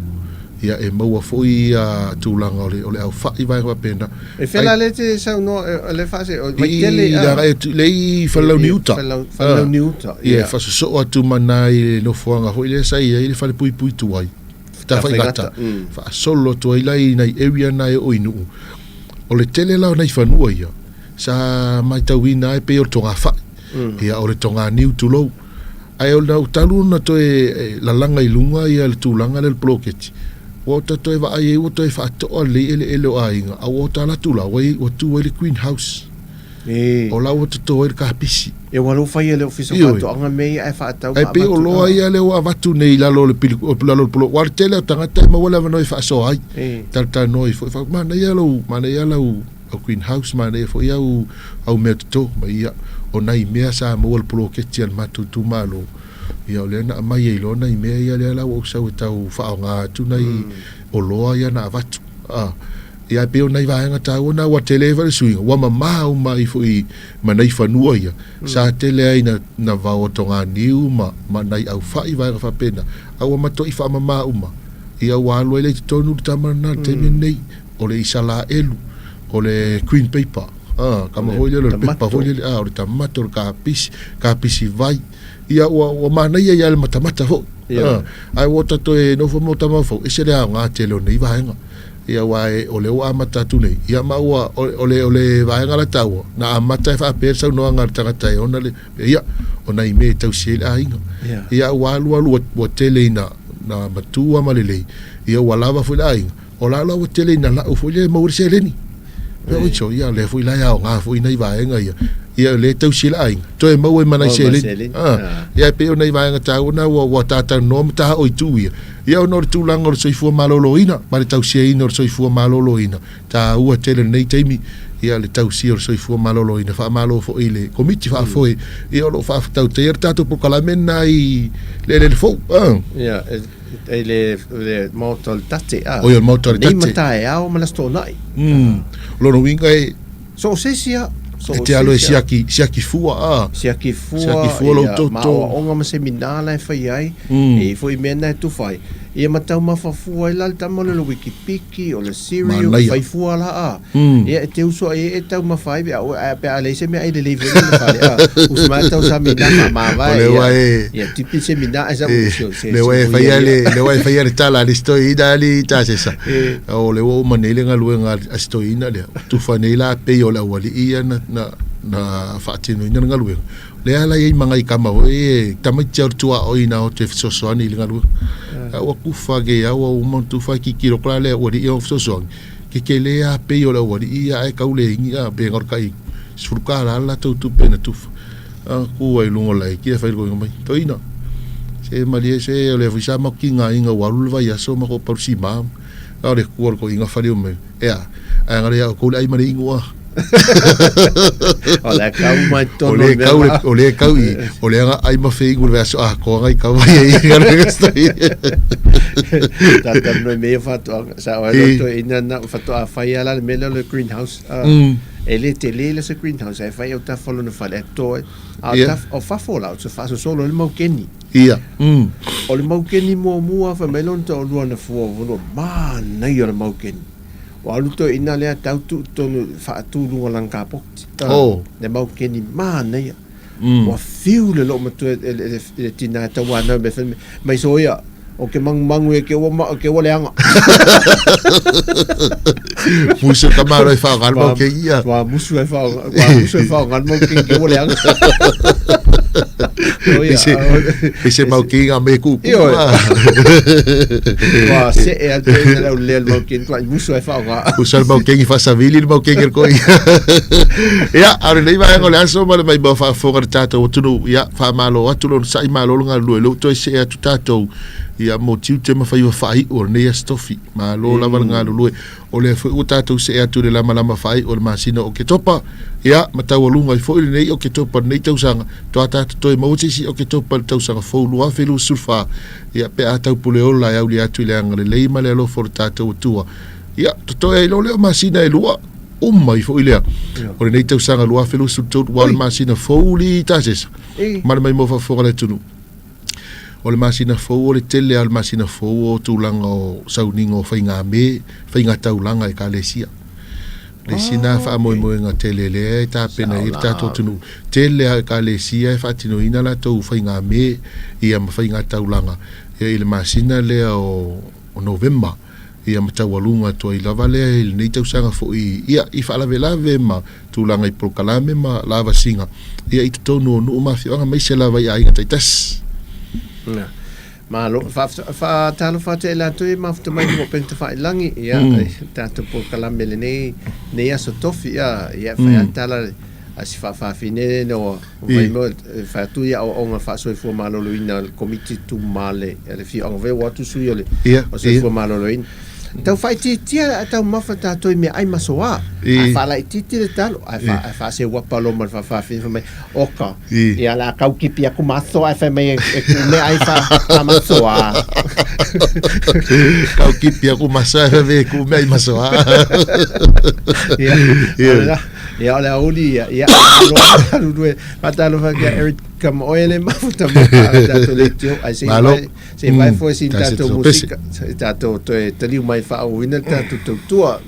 Ia, e maua foi ia tulaga o le, o le aufai vaega faapena. E fea la lea e te saunoa, lea e faase, o Vaitele I, le agai atu, le i Falelauniuta. Falelauniuta, ia. Ia, e faasosoo atu ma na i le nofoaga foi lea sa i ai le falepuipui tuai. Tafaigata, faasolo atu ai la i nai area na e oo i Nuu. O le tele la o nai fanua ia, sa matauina ai pei o le togafai, ia o le toganiu tulou. Ae o le talu ona toe lalaga i luga ia le tulaga lea o le poloketi, ua ota toe vaai ai ua toe faatoa lelei eleele o aiga, a ua ota alu atu la, ua tu ai le green house. O la ua toto ai le kapisi. E ua lou fai e le Ofisa o Faatoaga mea ia ae faatau ma avatu. Ae pei o loa ia lea ua avatu nei i lalo o le pili, lalo o le polo, aua o le tele o tagata e maua le avanoa e faasoa ai. Talatalanoa ai foi, fai, manaia lou, manaia lau, lau green house, manaia foi au, au mea toto. Ma ia, o nai mea sa maua i le poloketi a le matou itumalo, ia o lea na aumai ai loa nai mea ia lea la ua ou sau e tau faaaoga atu nai oloa ia na avatu. Ia e pei o nai vaega taua na ua tele ai foi le suiga, ua mama uma ai foi ma nai fanua ia, sa tele ai na, na vao toganiu ma, ma nai aufai vaega faapena, a ua matuai faamama uma. Ia ua alu ai lea i totonu le tama lena i le taimi lenei, o le Isalaelu, o le green paper, a, kama foi lele o le pepa foi lele, a, o le tamato, o le kapisi, kapisi vai. Ia ua, ua manaia ia le matamata foi. A, ae ua ta toe nofo ma ota mafaufau, ese le aoga tele o nei vaega. Ia aua e, o lea ua amata atu nei, ia ma ua, o le, o le vaega la taua, na amata e faapea le saunoaga a le tagata e ona le, ia, o nai mea e tausi ai le aiga. Ia. Ia ua alu alu ua, ua tele ina, na matua ma lelei, ia ua lava foi le aiga, o la la ua tele ina lau foi lea e maua le seleni. Ia oi so, ia lea foi la e aoga foi nai vaega ia, ia o lea e tausi ai le aiga, toe maua ai ma nai Maua ma seleni. seleni. Ah, Ah. ia e pei o nai vaega taua na ua, ua tatalanoa ma taoo i itu ia, Ia ona o le tulaga o le soifua maloloina ma le tausiaina o le soifua maloloina, taua tele lenei taimi ia le tausia o le soifua maloloina. Faamalo foi i le Komiti Faafoe ia o lo o faatautaia le tatou polokalame lena i le eleele fou. Ia, i le Maota o le Tate. Oi, o le Maota o le Tate. Nei ma taeao ma le Aso Toonai. O lona uiga e So o se isi a. E te alo e siaki, siaki fua a. Siaki fua, siaki fua lou toto. Ma aoaoga ma semina la e fai ai. E i foi mea na e tufa ai. Ia ma taumafa fua ai la le tama o le wikipiki, o le cereal, fai fua la a. Ia e te uso ai e taumafa ai, a pe a leai se mea ai lelei foi le fale a. Uso mai tau samina ma mavae. O le ua e. Ia tipi semina ai sa uso se. Le ua e faia le, le ua e faia le tala a le sitoina ali tasesa. O le ua uma nei le galuega a sitoina lea. Tufa nei la pei o le aualii ia na, na, na faatinoina le galuega. Lea la e i ai ma nai tama foi e tamaiti lava o le tuaoina o te fesoasoani i le galuega. A ua tufa nei lava ua uma ona tufa tilotilo atu la le aualii ia fesoasoani, tetele lava pei o le aualii ia ae tau le igi a pe na o le tai $10 le latou tupe na tufa. A tu ai i luga o le laiti ae fai le toeaina mai, Toeaina, se malie se o lea foi sa matou tigaina ua alu le vaiaso matou pau le sima. A o le tu a le toeaina fali mai, Ea, ae galo ia outou le ai ma le inu a. O le kau mai tonu o le kau o le kau i o le aga ai ma fe inu le vaiaso atoa ngai kau mai ai i le story. Tata noi me whatoa sa o to ina na whatoa whai ala le mele le greenhouse. E le te le le se greenhouse e whai o ta falo na whale to a ta o fafo la o te whaso solo le mau keni. Ia. O le maukeni muamua fai mai lona toalua na fua o fanua, manaia o le maukeni. Ua alu toe ina lea tau tuu tonu faatu luga o lana kapoti. Oh. Le maukeni manaia. Ua fiu le loomatua i le tina e tauanau mai fai mai, mai soia. O ke magumagu e ke ua ma, ke ua leaga. Musu ka malo e whaonga le mau kengi ia. Ua musu e whaonga, ua musu e whaonga le mau kengi ke ua leaga. E se mau kengi ngā me kuku. Ioe. Ua se e atu e lau lea le mau kengi, tua i musu e whaonga. Musu le mau kengi whasavili le mau kengi le koi. Ia, aure nei vaega o le aso ma le mai mau whaafonga le tātou atunu. Ia, whaamalo atu lona sa'i malo le galulue lea ua toe see atu tatou ia mo tiute ma faiva faai'u o lenei Aso Tofi. Malo lava le galulue. O lea foi ua tatou see atu i le lamalama faai'u o le masina o Oketopa, ia, ma taualuga ai foi lenei Oketopa i lenei tausaga, toa tatou toe maua se isi Oketopa i le tausaga fou 2024, ia, pe a taupule ola e aulia atu i le agalelei ma le alofa o le tatou Atua. Ia, totoe ai loa lea o masina e lua. Uma ai foi lea o lenei tausaga 2023, ua o le masina fou li tasesa ma le maimoa faafofoga a le atunuu. O le masina fou o le tele lava o le masina fou o tulaga o sauniga o faigame, faigataulaga ekalesia. Le isi na faamoemoega tele lea e tapena ai le tatou atunuu. Tele lava o ekalesia e faatinoina latou faigame ia ma faigataulaga ia i le masina lea o Novema. Ia ma taualuga atu ai lava lea i lenei tausaga foi ia i faalavelave ma tulaga i polokalame ma lavasiga ia i totonu o nuu ma afioaga aemaise lava i aiga taitasi. Ia. Malo, faatalofa atu ia i latou ia e mafuta mai i luga o upega tafailagi, ia, i tatou polokalame lenei, lenei aso tofi, ia, ia, e fai lava le tala a si faafafine lea ua fai mai e fai atu ia aoaoga faasoifua maloloina a le Komiti Tumale a le Afioaga foi ua atu sui o le Soifua Maloloina. Tau faaitiitia a taumafa tatou i meaai ma soa. A faalaitiiti le talo, ae faaseuapa loa ma le faafafine fai mai, oka, ia la kau kipi aku maso ae fai mai e ku meaai faamasoa. Kau kipi aku maso ae fai mai e ku meaai masoa. Ia, Ia, o le aoauli ia, ia, malo galulue. Faatalofa atu ia Eric Kamaoe le mafuta mai pa o tatou leitio. Ae se i Malo. vae, se i vae foi sina Tasi tatou atu pese. musika, se i tatou toe taliu mai faaauauina le tatou tautua.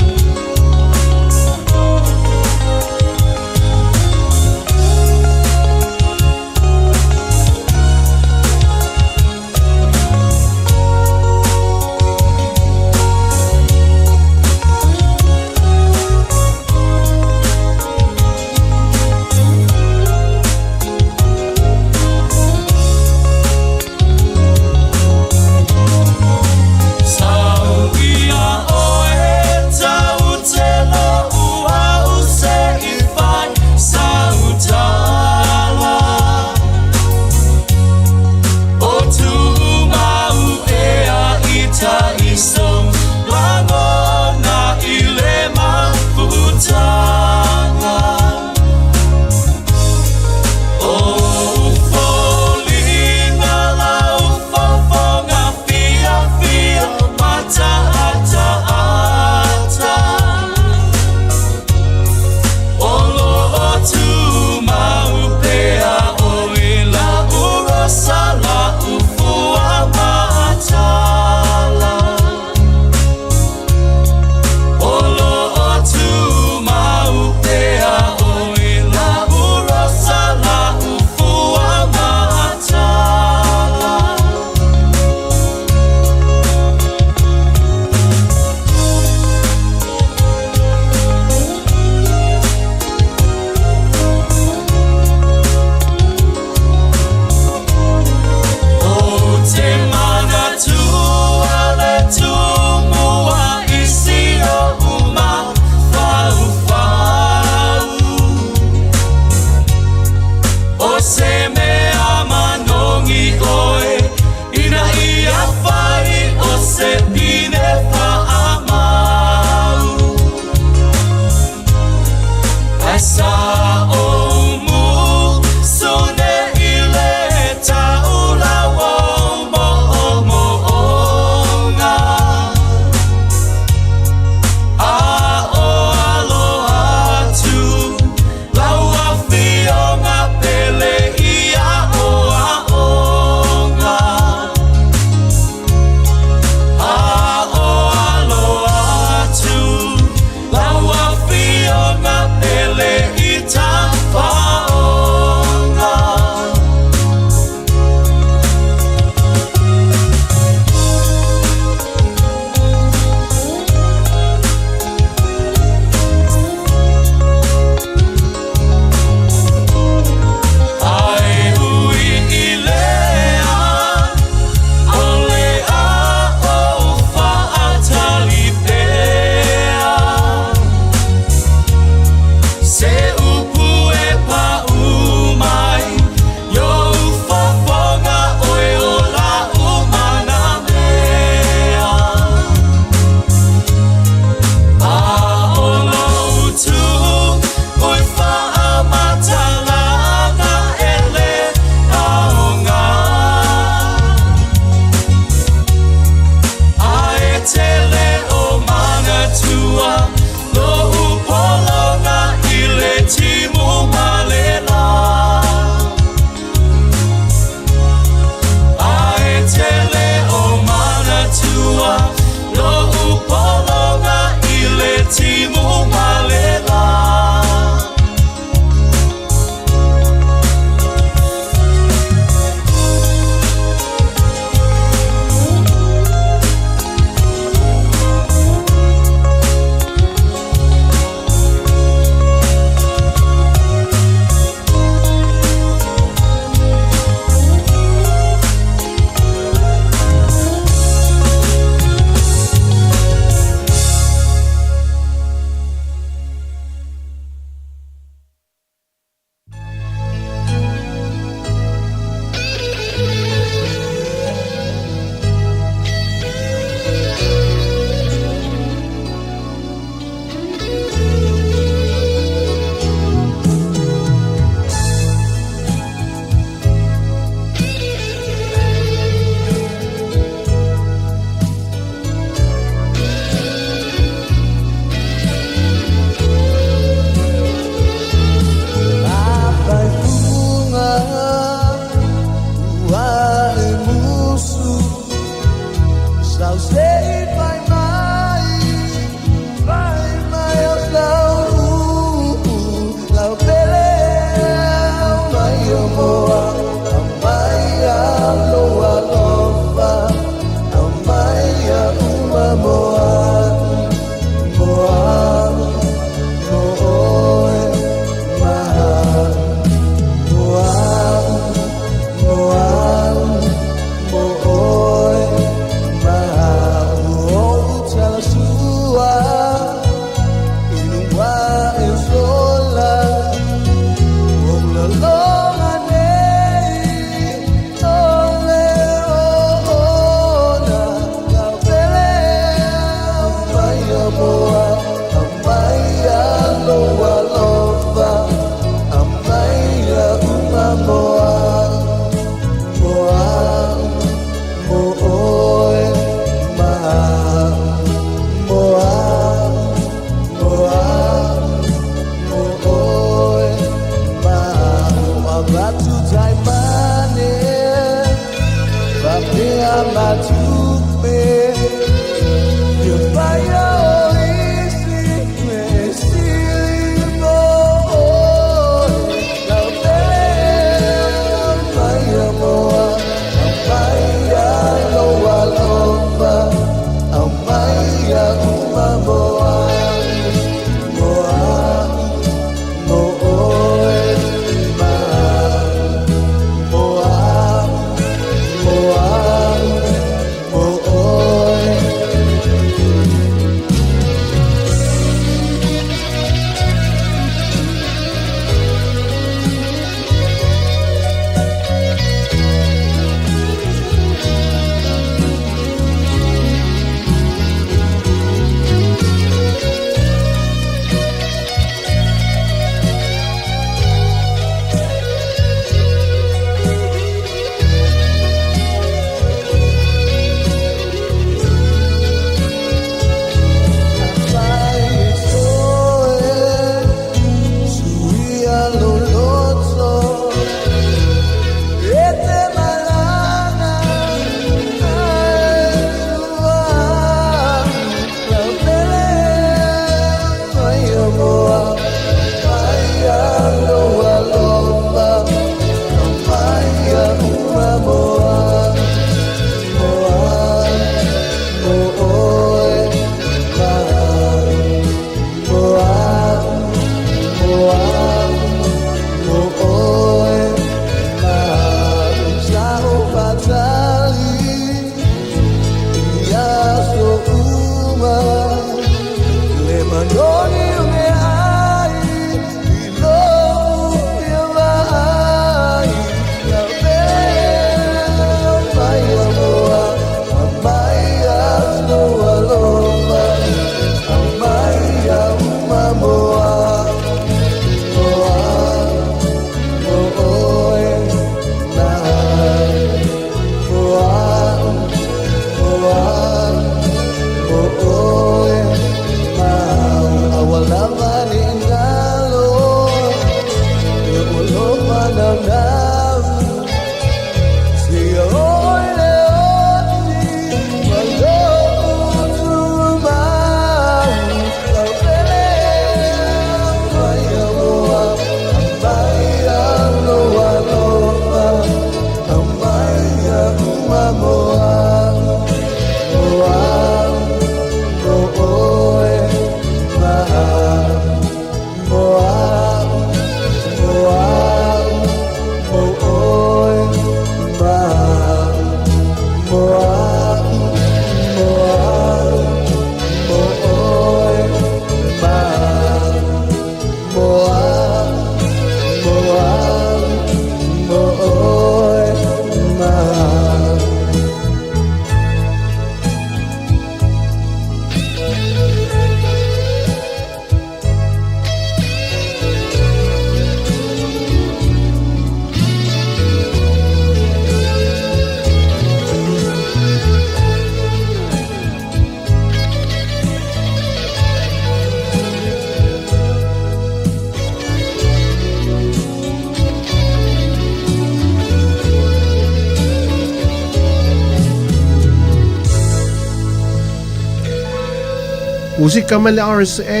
Musika mai le RSA,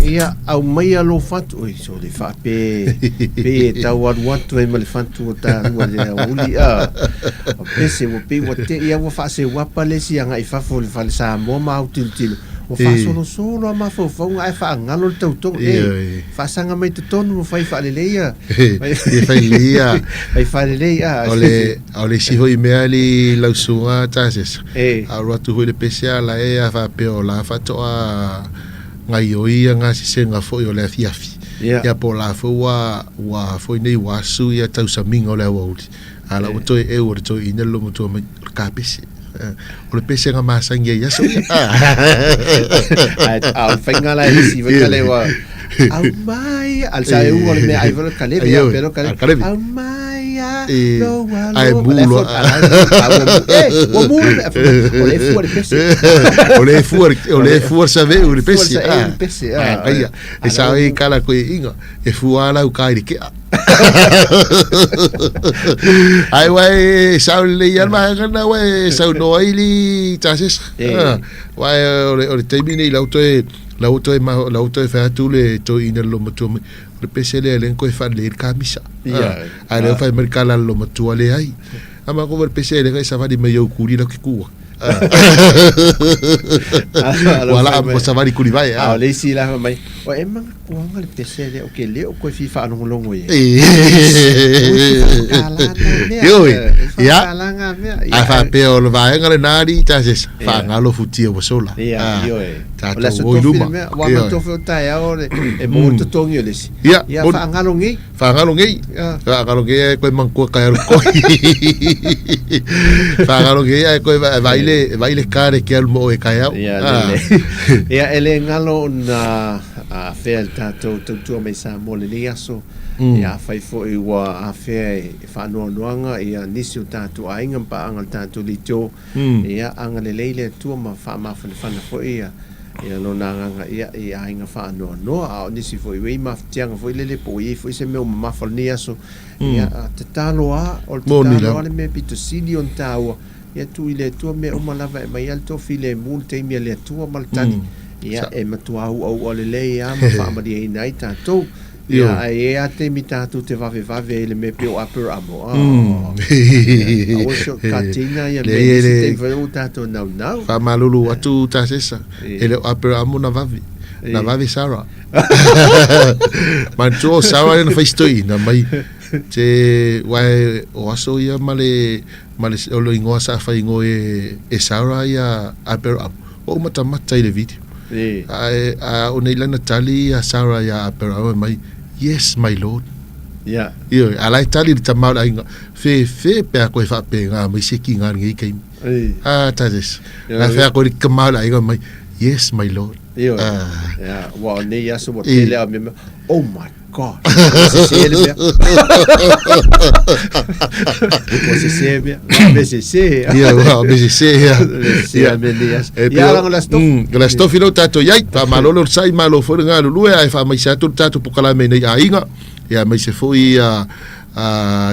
ia, aumaia lou fatu. Oi, sole faape, pe e tau alu atu ai ma le fatu o taua le aoauli, a. O pese, ua pei ua te i a ua faaseuapa le isi agai i fafo o le fale Samoa ma autilotilo. Ua faasolosolo a mafaufauga ae faagalo le tautoga. E, faasaga mai totonu ma fai faalelei ia. Ia fai lelei ia. Fai faalelei a. O le, o le isi foi mea li lausuga tasesa. A alu atu foi le pese a la e a faapea o la faatoa gaioi ia gasesega foi o le afiafi. Ia po o la foi ua, ua foi nei ua asu ia tausamiga o le aoauli. A la ua toe eu o le toeaina le logotoa mai, o le kapese. O le pese na masani ai i aso ia. A o le faiga la e isi faiga le ua aumai a le sa e uga o le mea ai foi le kaleve ia pelo kaleve aumai a lo ua lo ai mu lo ua mu le o le fua le pese o le fua o le fua sa ve o le pese a pese a ai e sa e kala ko inga e fua la u kai le kea ai wai sau le ia ma ngana wai sau no ai li tases wai o le o le taimi nei lau toe lau toe ma lau toe fai atu le toeaina le lomatua mai o le pese lea le koe faalelei le kamisa ae lea fai mai le kala a le lomatua leai a ma ko le pese lea e savali mai au kuli lau ke kua ua laa mo savali kuli vai a o le isi la mai o e manga kuanga le pese lea o ke leo koe fi faalogologo i Ioe, ia, a faapea o le vaega lena alii tasesa, faagalo futia ua sola. Ia, ioe. O le aso tofi le mea, ua ma tofi o taeao le, e maua le totogi o le isi. Ia, Ia, faagalo nei. Faagalo nei. Faagalo nei ae koe manatua kai alu koi. Faagalo nei ae koe vaai le, vaai le ka le ke alu mo oe taeao. Ia, lele. Ia, e le galo ona afea le tatou tautua mai Samoa i lenei aso. Ia, afai foi ua afea e faanoanoaga ia nisi o tatou aiga ma paaga o le tatou leitio, Ia, agalelei le Atua ma faamafanafana foi ia ia Lona Agaga ia i aiga faanoanoa, a o nisi foi ua i ai mafatiaga foi lele po ua i ai foi se mea ua mamafa o lenei aso, ia, tatalo a, o le tatalo a le mea pito sili ona taua, ia tuu i le Atua mea uma lava e aumai a le toafilemu i le taimi a le Atua ma le tali, ia, e matua uaua lelei a ma faamalieina ai tatou. Ia, ae i ai lava taimi tatou te vavevave ai i le mea pei o Aperamo. Oh. Aua se katina ia mea nisi taimi foi ua tatou naunau. Faamalulu atu Tasesa, e le o Aperamo na vave. Na vave Sarah. Manatua o Sarah lea na fai sitoiina mai te wae o aso ia ma le ma le o le igoa sa fai igoa e e Sarah ia Aperamo. Ua ou matamata i le video. Ae a o nei lana tali ia Sarah ia Aperamo mai, Yes, my lord. Yeah. Ioe, a la e tali le tama o le aiga, Fefe pe a koe faapena mai se ki ngā lenei taimi. Ah, tates. La fea koe le tama o le aiga mai, Yes, my lord. Ioe. Ah. Yeah, ua o nei aso ua tele a mea, oh my God. Ua sese le mea. Ua sese mea. Ua mea sese. Ia, ua mea sese ia. Sese a mea nei aso. Ia, langa la stofi. La stofi leo tatou iai. Faamalo le onosai, malo foi le galulue, ae faamaise atu le tatou pokalame nei aiga. Ia, aemaise foi ia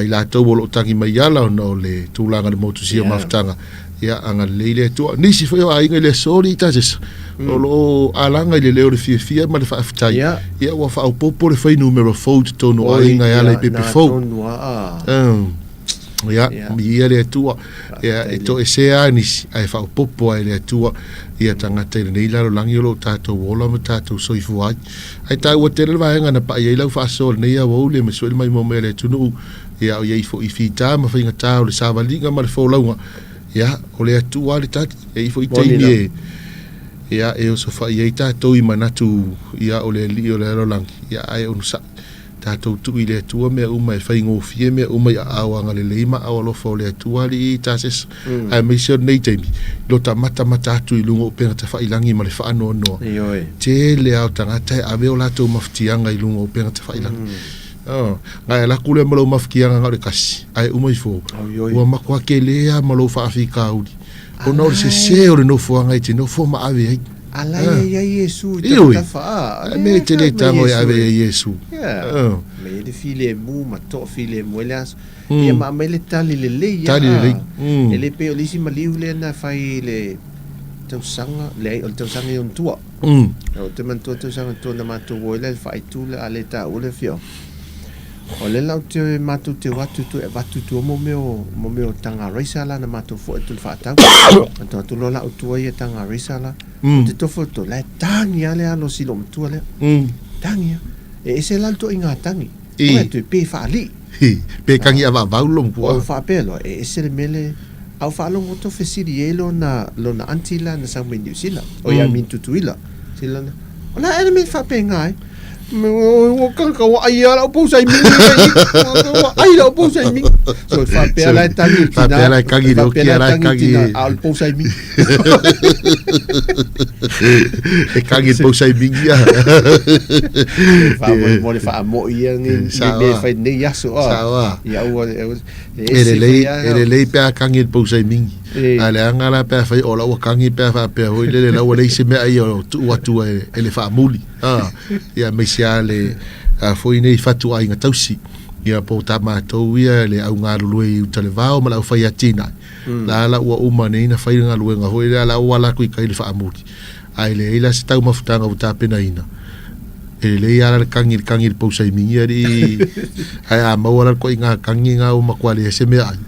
i latou o lo o tagi mai ala ona o le tulaga i le motusia o mafutaga. Ia, agalelei le Atua. Nisi foi o aiga i le aso alii Tasesa, o lo o alaga i le leo o le fiafia ma le faafetai. Ia, ua faaopoopo le fuainumera fou i totonu o aiga e ala i pepe fou. Ia, viia le Atua. Ia, e toesea lava nisi, ae faaopoopo lava e le Atua ia tagata i lenei lalolagi o lo o tatou ola ma tatou soifua ai. Ae taua tele le vaega na pai ai lau faasoa i lenei aoauli aemaise foi le maimoa mai a le atunuu, ia o i ai foi i fita ma faigata o le savaliga ma le folauga, ia o le Atua lava le tali. E i ai foi taimi e, ia, e osofai ai tatou i manatu, ia, o le Alii o le lalolagi, ia, ae onosai. Tatou tuu i le Atua mea uma e faigofie mea uma i aao agalelei ma aao alofa o le Atua Alii Tasesa, aemaise o lenei taimi, lo ta matamata atu i luga o upega tafailangi ma le faanoanoa. Ioe. Tele lava o tagata e ave o latou mafatiaga i luga o upega tafailangi. Oh, ngai ala atu lea ma lou mafatiaga na o le kasi, ae uma ifo, ua matua tele lava ma lou faafitauli, ona o le sese o le nofoaga e te nofo ma ave ai. Ala ia ia Iesu i tafatafa a. Ioe, me te le tago e ave ia Iesu. Me le filemu ma toafilemu ai le aso. Ia ma aumai le tali lelei a. Tali lelei. E le pei o le isi maliu lea na fai i le. tausaga, leai, o le tausaga i ona tua. Ou te manatua le tausaga tua na matou o ai la i le faaitu lea, a le taua le afioaga. O lea la ou te, matou te o atu toe avatu i tua mo mea o, mo mea o taga raisa la na matou foi atu i le faatau. Matou atu loa la au tua ia taga raisa la. Ou te tofo atu, la e tagi lava le alo o si loomatua lea. Tagi lava. E ese la le toaiga tagi. Oi atu e pe faalii. Pe kagi avaavau lo matua. Ou faapea loa, e ese le mea le, a ou faalogo atu o fesili ai lona, lona aunty la na sau mai Niu Sila, oi I mean Tutuila. Sila lana, o le a ea le mea e faapena ai? Ua kaka ua ai lava lau pou saimini nei, ua ai lau pou saimini. So faapea la e tagi i le tina. Faapea la e kagi i le oki, a la e kagi. A o le pou saimini. E kagi le pou saimini ia. Faamolemole faamo'i ia ni mea e fai nei aso. Sawa. Ia aua e lelei, e lelei pe a kagi le pou saimini. A leaga la pe a fai o la ua kagi pe a faapea foi lele la ua leai se mea ia o tuu atu e le faamuli. Ia aemaise lava le a foi nei fatuaiga tausi. Ia po o tā matou ia le au galulue i uta le vao ma le aufai atinae. La la ua uma nei na fai le galuega foi lea la ua ala atu i tai le faamuli. Ae leai la se taumafutaga ua tapenaina. E lelei lava la le kagi le kagi i le pou saimigi alii ae a maua la le koiga kagi na ua matua leai se meaai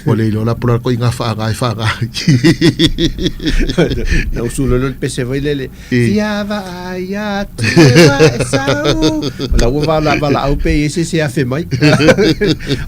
ua le iloa la po o le a le koiga faaga e faaga ai. Na usu loa le pese foi lele Fia vaai atu e vae sau. O la ua vala valaau pe i ai se isi e afe mai.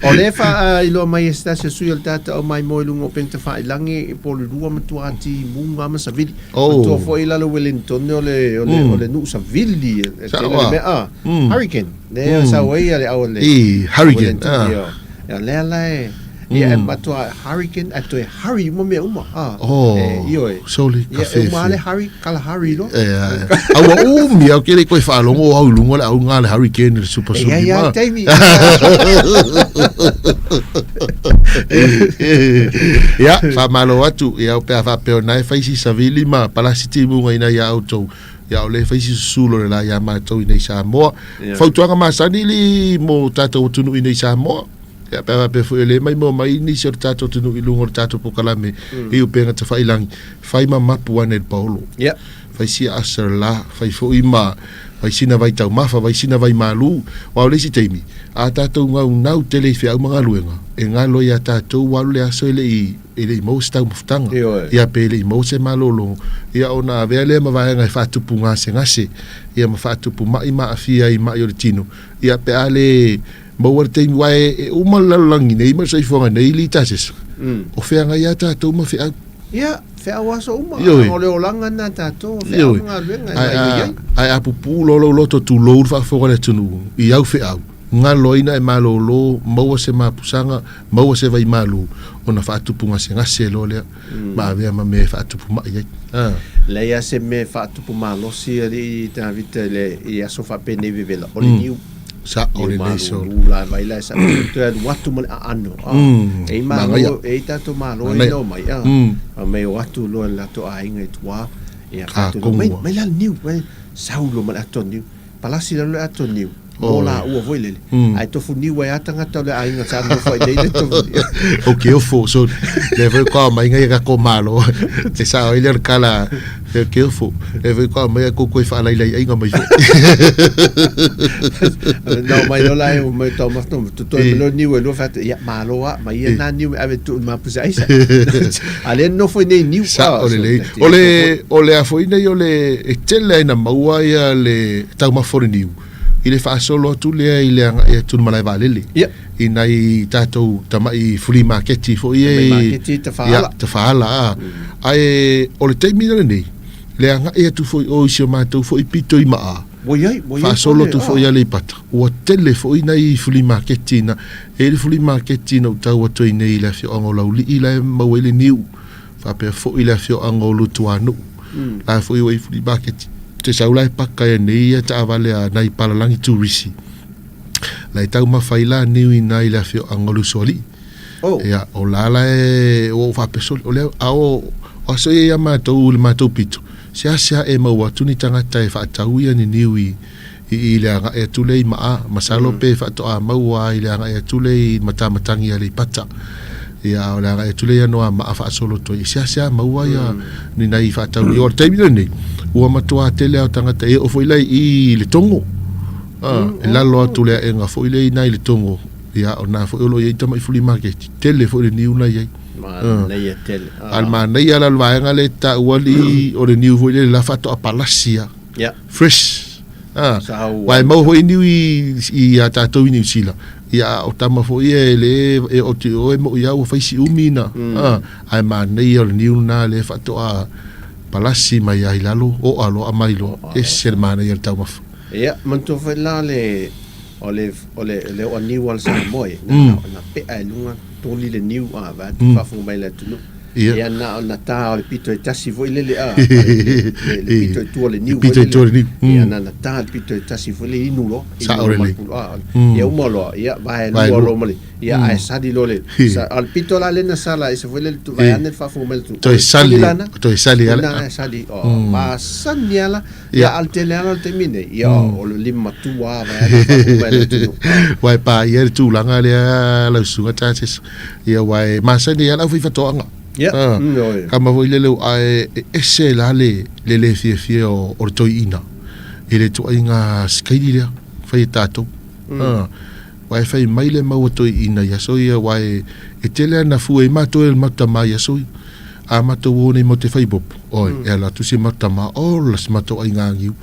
O lea e faailoa mai e se tasi o sui o le tata o Maimoa i luga o upega tafailagi po o le lua matua timuga ma savili. Oh. Matua foi i lalo Wellington o le, o le, o le nuu savili e Sao tele le a. mea. Ah, Hurricane. Lea sau ai le au le I, hurricane, Wellington, ah. ia. Ia, lea la e Ia, e matua hurricane, a toe hurry uma mea uma. Ah, Oh, e, ioe. soli, Ia, ka e uma fefe. le hurry, kala hurry loa. E, a ua umi au ke le koe faalogo au i luga o le auga le hurricane le super E iai suli lava ma. le taimi. Ia, faamalo atu, ia o pe a faapea o na e fai si savili ma palasi timuga ina ia outou. Ia o le fai si susulo le la ia matou inei Samoa. Ia. Fautuaga masani li mo tatou atunuu inei Samoa. Ia pe a faapea foi e le maimoa mai nisi o le tatou atunuu i luga o le tatou pokalame i upega tafailangi, fai ma mapu ane i le paolo. Ia. Fai sia asa le la, fai foi ma fai sina vai taumafa, fai sina vai malu. Aua o le isi taimi, a tatou gaunau tele i feau ma galuega, e galo ai ia tatou ua alu le aso e le i e le i maua se taumafataga, Ioe. ia pe le i maua se malologa, ia ona avea lea ma vaega e faatupu gasegase, ia ma faatupu ma'i ma aafia ai i ma'i o le tino, ia pe a le Maua le taimi aua e uma le lalolagi nei ma le soifuaga nei i Litasesa. O feagai lava tatou ma feau. Ia, feau aso uma. Ioe. O le olaga lena a tatou, o feau ma galuega e gaoioi ai. Ae a pupuu loa lou loto tulou le faafofoga a le atunuu i au feau, galo ai na e malolo, maua se mapusaga, maua se vaimalu, ona faatupu gasegase loa lea ma avea ma mea e faatupu mai ai. Leai lava se mea e faatupu malosi alii Tavita i aso faapenei vevela, o le niu. Sao lelei so. Malulu la vai la sa toe alu atu ma le aano. E i malo, e i tatou malo e no mai. A mai o atu loa le latou aiga i tua. Ia faatu mai mai la niu, mai sau loa ma le ato niu. Palasi la le ato niu. Mo la ua foi lele. Ai tofu niu ai a tagata o le aiga sa nofo ai nei le tofu niu. O ke ofo so le foi ko mai ngai ka ko malo. Te sao ai le kala E careful. E foi koa mai a koukou e faalailai aiga mai foi. No mai lola e mai tau mafu to to lo niu e lo fa ia malo a mai ia na niu ave tu ma pusa aisa. A le no foi nei niu. Sa o le lei. O le o le a foi nei o le e tele ai na maua ia le taumafa o le niu i le faasolo atu lea i le agai atu i le malae vaalele. Ia. I nai tatou tama'i flea maketi foi ia Tamai maketi tafaala. Ia, tafaala a. Ae o le taimi la lenei, le agai atu foi o i si o matou foi pito i Maa, Ua i ai, ua i ai faasolo foi atu le, foi i Aleipata, ua tele foi nai flea maketi na, e i ai le flea maketi na ou tau atu ai nei i le afioaga o Laulii la e maua ai le niu, faapea foi le afioaga o Lutuanuu, la foi ua i ai flea maketi. Te sau la e paka ai nei ia taavale a nai palalagi turisi. La e taumafa ai la niu i ina i le afioaga o Lusoalii. Oh. Ia, o la la e ua ou faapesoli, o lea, a o, o aso ia ia matou i le matou pito, seasea e maua atu ni tagata e faatau ia ni niu i, i, i le agai atu lea i Maa, masalo pe faatoa maua i le agai atu lea i Matamatagi i Aleipata. Ia, a o le agai atu lea ia Noamaa faasolo atu ai, e seasea maua ia ni nai faataunio. O le taimi lenei, ua matuā tele lava o tagata e oo foi la i i i Letogo. A, i lalo atu o le aega foi lea i ina i Letogo, ia, o lena foi o lo o i ai tamai flea market, tele foi le niu na i ai. Manaia tele. A o le manaia la o le vaega lea e taua alii, o le niu foi lele la faatoa palasi lava. Ia. Fresh. Ah, Sa ua e maua foi niu i, i a tātou i Niu Sila. Ia, a o tama foi ia e le, e o te oe mo ia ua fai si umi na. Ah, ae manaia o le niu lena lea faatoa palasi mai ai lalo, o'a loa mai loa. Ese le manaia o le taumafa. Ia, manatua foi la le, o le, o le, le o'a niu a le Samoa e, na, na pe'a i luga toli le niu, a, vaeatu faafofoga mai le atunuu. Ia. Ia na o na tā o le pito e tasi foi lele a, le, le pito i tua o le niu Pito i tua o le niu. Ia na na tā le pito e tasi foi le inu loa. Inu Sao loa ma lelei. le pulu, a, ia uma loa, ia vae Vae lua lua. loa ma le, ia ae sali loa le, sa, o le pito la lena sa la e se foi lele tu, vaeane le faafofoga mai le tu. Toe sali, Tuli lana. toe sali ala. Lena e sali, o, masani ala, ia a o le tele ala o le taimi nei, ia o le lima matua vaeane le faafofoga mai le atunuu. Ua e paia le tulaga lea lau susuga Charles. Ia ua e masani ai le aufaifaatoaga. Ia, Ah, ioe. Kama foi lele ae e ese la le le le fiafia o, o le toeaina i le ituaiga sikaili lea fai e tatou. Ah, ua e fai mai le mau a toeaina i aso ia ua e e tele ana fua i matou e le matou tama i aso ia. A matou o nei mo te fai popo, oi, e ala atu si matou tama, ola si matou aiga niu.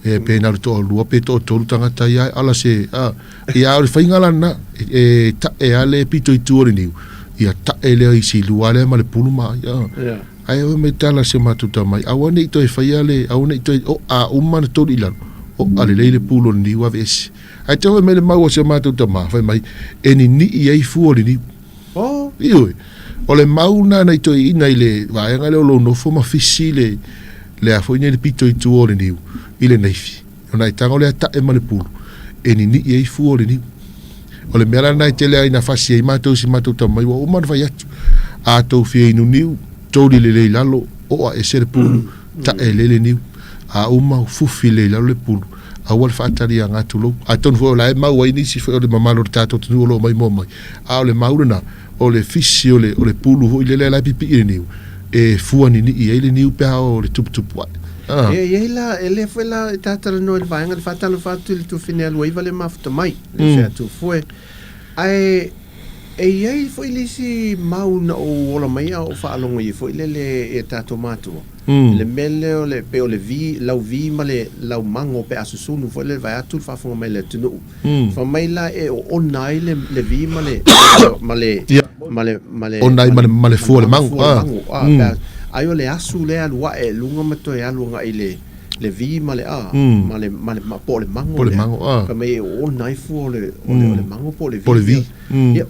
E pe na o le toalua pe toatolu tagata ia e ala se, a, ia a o le faiga la lena, e, e ta'e lava le pito i tua o le niu, ia ta'e lea i si lua lea ma le pulu ma ai, a. Yeah. Ae oi mai tala si o matou tama ai, aua ne i toe faia le, aua ne i toe o'a uma na tolu i lalo, o'a lelei le pulu o le niu aveese. Ae te fai mai le mau a si o matou tama, fai mai, e nini'i ai fua o le niu. Oh. Ioe. O le mau lena na i toeaina i le vaega lea o lou nofo ma fisi le, le a foi nei le pito i tua o le niu, i le naifi. Ona e tago lea ta'e ma le pulu, e nini'i ai fua o le niu. O le mea la lena e tele ai ina fasi ai matou i si matou tama mai, ua uma ona fai atu, a tou fia inu niu, toli lelei i lalo, o'a ese le pulu, ta'e lelei le niu. A uma, fufi lelei i lalo le pulu, aua le faataliaga tulou. Atonu foi o la e mau ai nisi foi o le mamalu o le tatou atunuu o lo o maimoa mai, a o le mau lena, o le fisi o le, o le pulu foi lele la e pipii i le niu, e fua ninii ai le niu pe a o le tuputupu ae. Ah. E i ai la, e le foi la e talanoa i le vaega le faatalofa atu i le tuafine alu aiva le mafuta mai, le mm. atu foe. Ae e i ai foi le isi mau na ou ola mai a o faalogo i foi lele e tatou matua. Le mea lea o le pei o le vi, lau vi ma le lau mago pe a susunu foi lele vaeatu le faafofoga mai le atunuu. Fai mai la e oona ai le le vi ma le ma le ma le ma le Ona ai ma le ma le fua o le mago. Fua o le mago. Ah, pe a, ai o le asu lea e alu ae i luga ma toe alu agai i le le vi ma le a ma le ma le po o le mago Po o le lea. mago, ah. Fai mai e oona ai fua o le o le o le mago po o le vi. Po o le vi. Ia,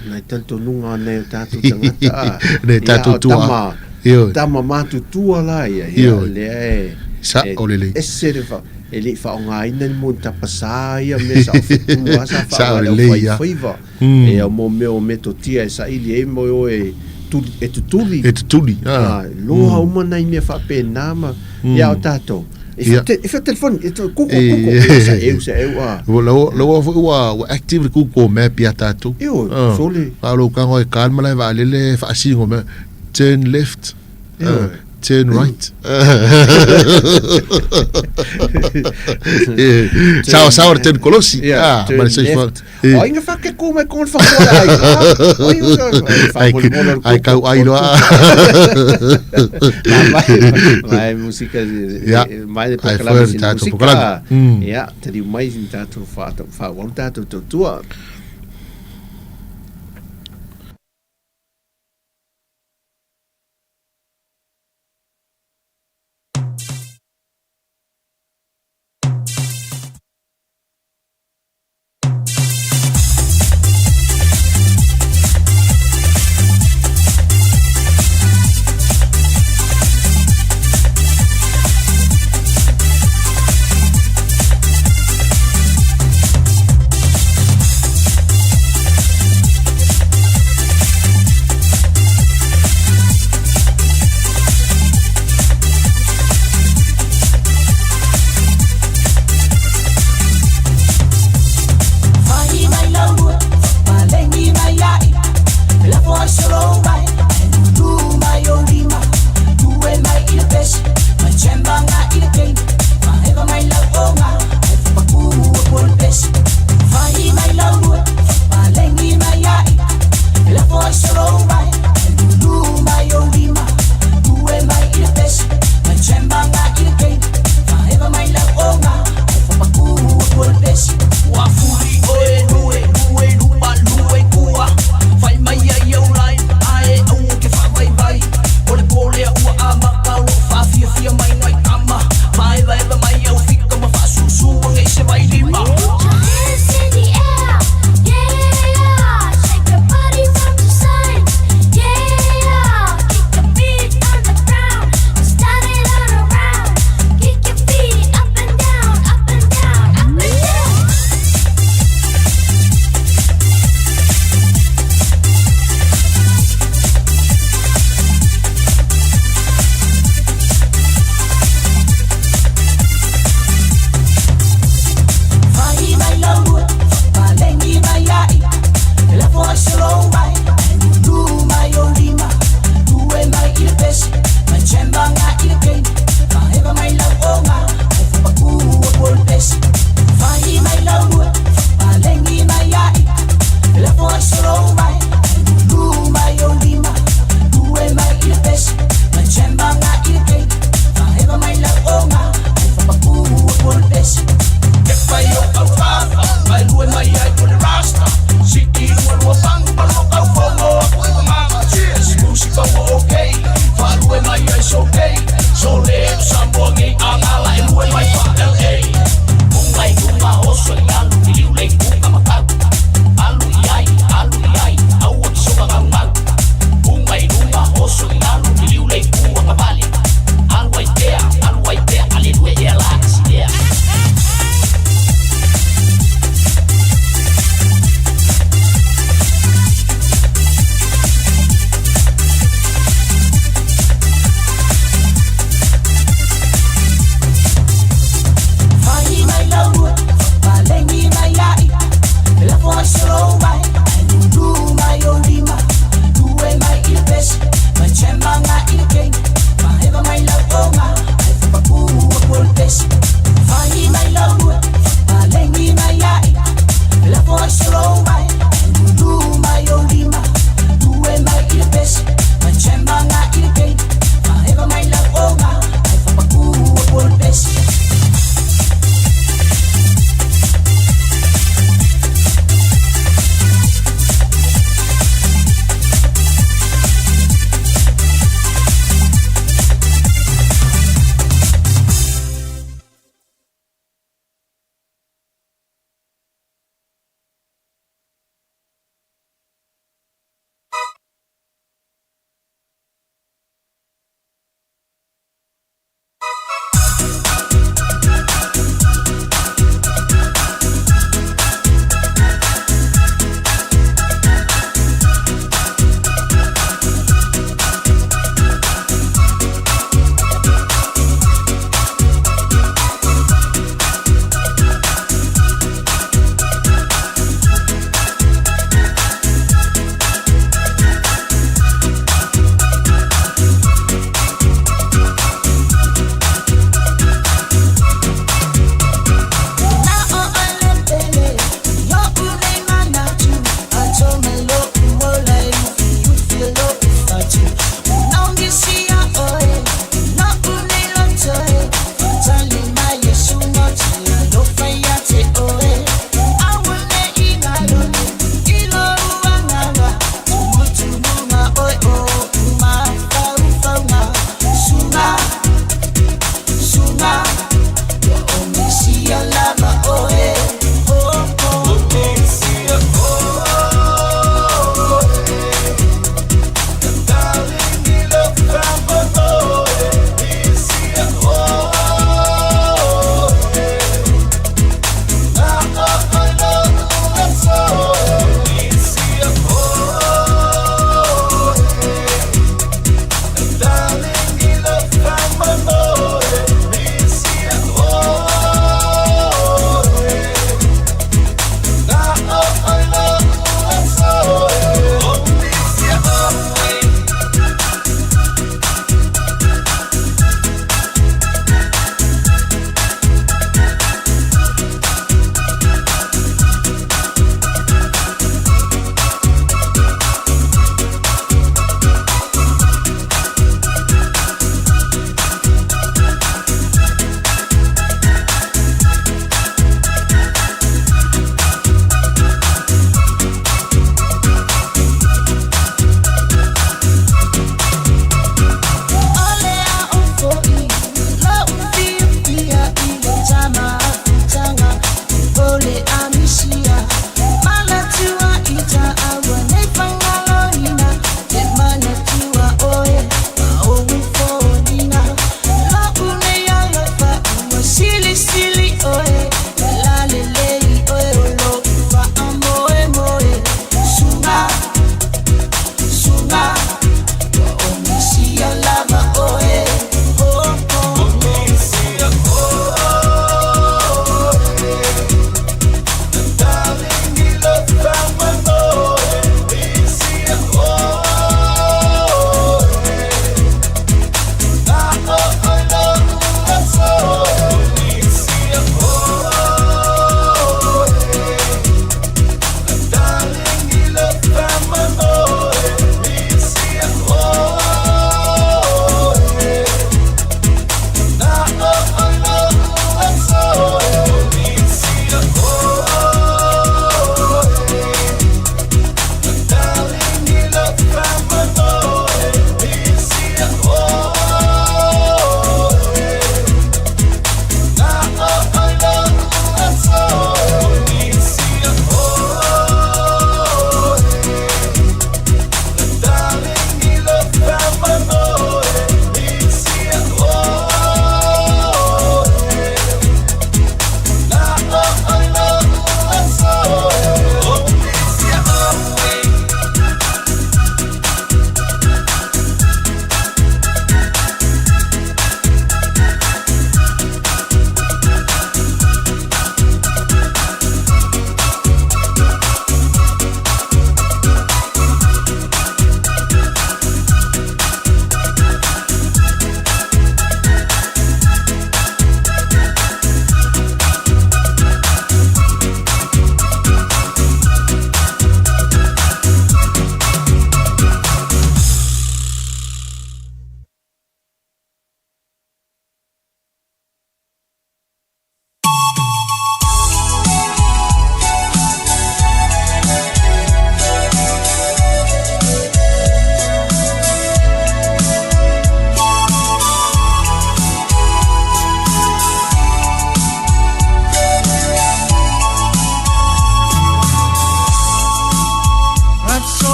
Nai talitonuga nei o tatou tagata a. Nei tatou Ia, o tua. tama, Ioe. tama matutua la ia, ia Ioe. lea e, Sa e o lelei. ese le fa, e le i faaaogaina ni monitapasā ia mea sa ofetua lava sa Sa faaaoga o e le lelei ia. aufaifaiva. E au mo mea o metotia e saili ai mo e o e tuli, e tutuli. E tutuli, ah. Ah, loa uma nai mea faapena ma, ia o tatou. E Ia. fia, e fia telefoni, e tu, kuko, E- kuko, e, sa eu, sa eu, ah. Ua laua laua foi ua ua active le Google Map ia tatou. Ioe, Ah. sole. A o lou tago e ka le malae vaalele e faasino mea, turn left, Ioe. turn right. Sao sao le turn kolosi. Ia, Ah, turn ma le soifua. left. O ai nga whake kū mai kōna whakoa ai. Ai, Ai, ai kau ai loa. Mai, mai musika, Ia. mai le Ai pokalame foi sina tatou musika. pokalame. Ia, te riu mai sina tātou wha, tātou tautua.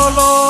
Le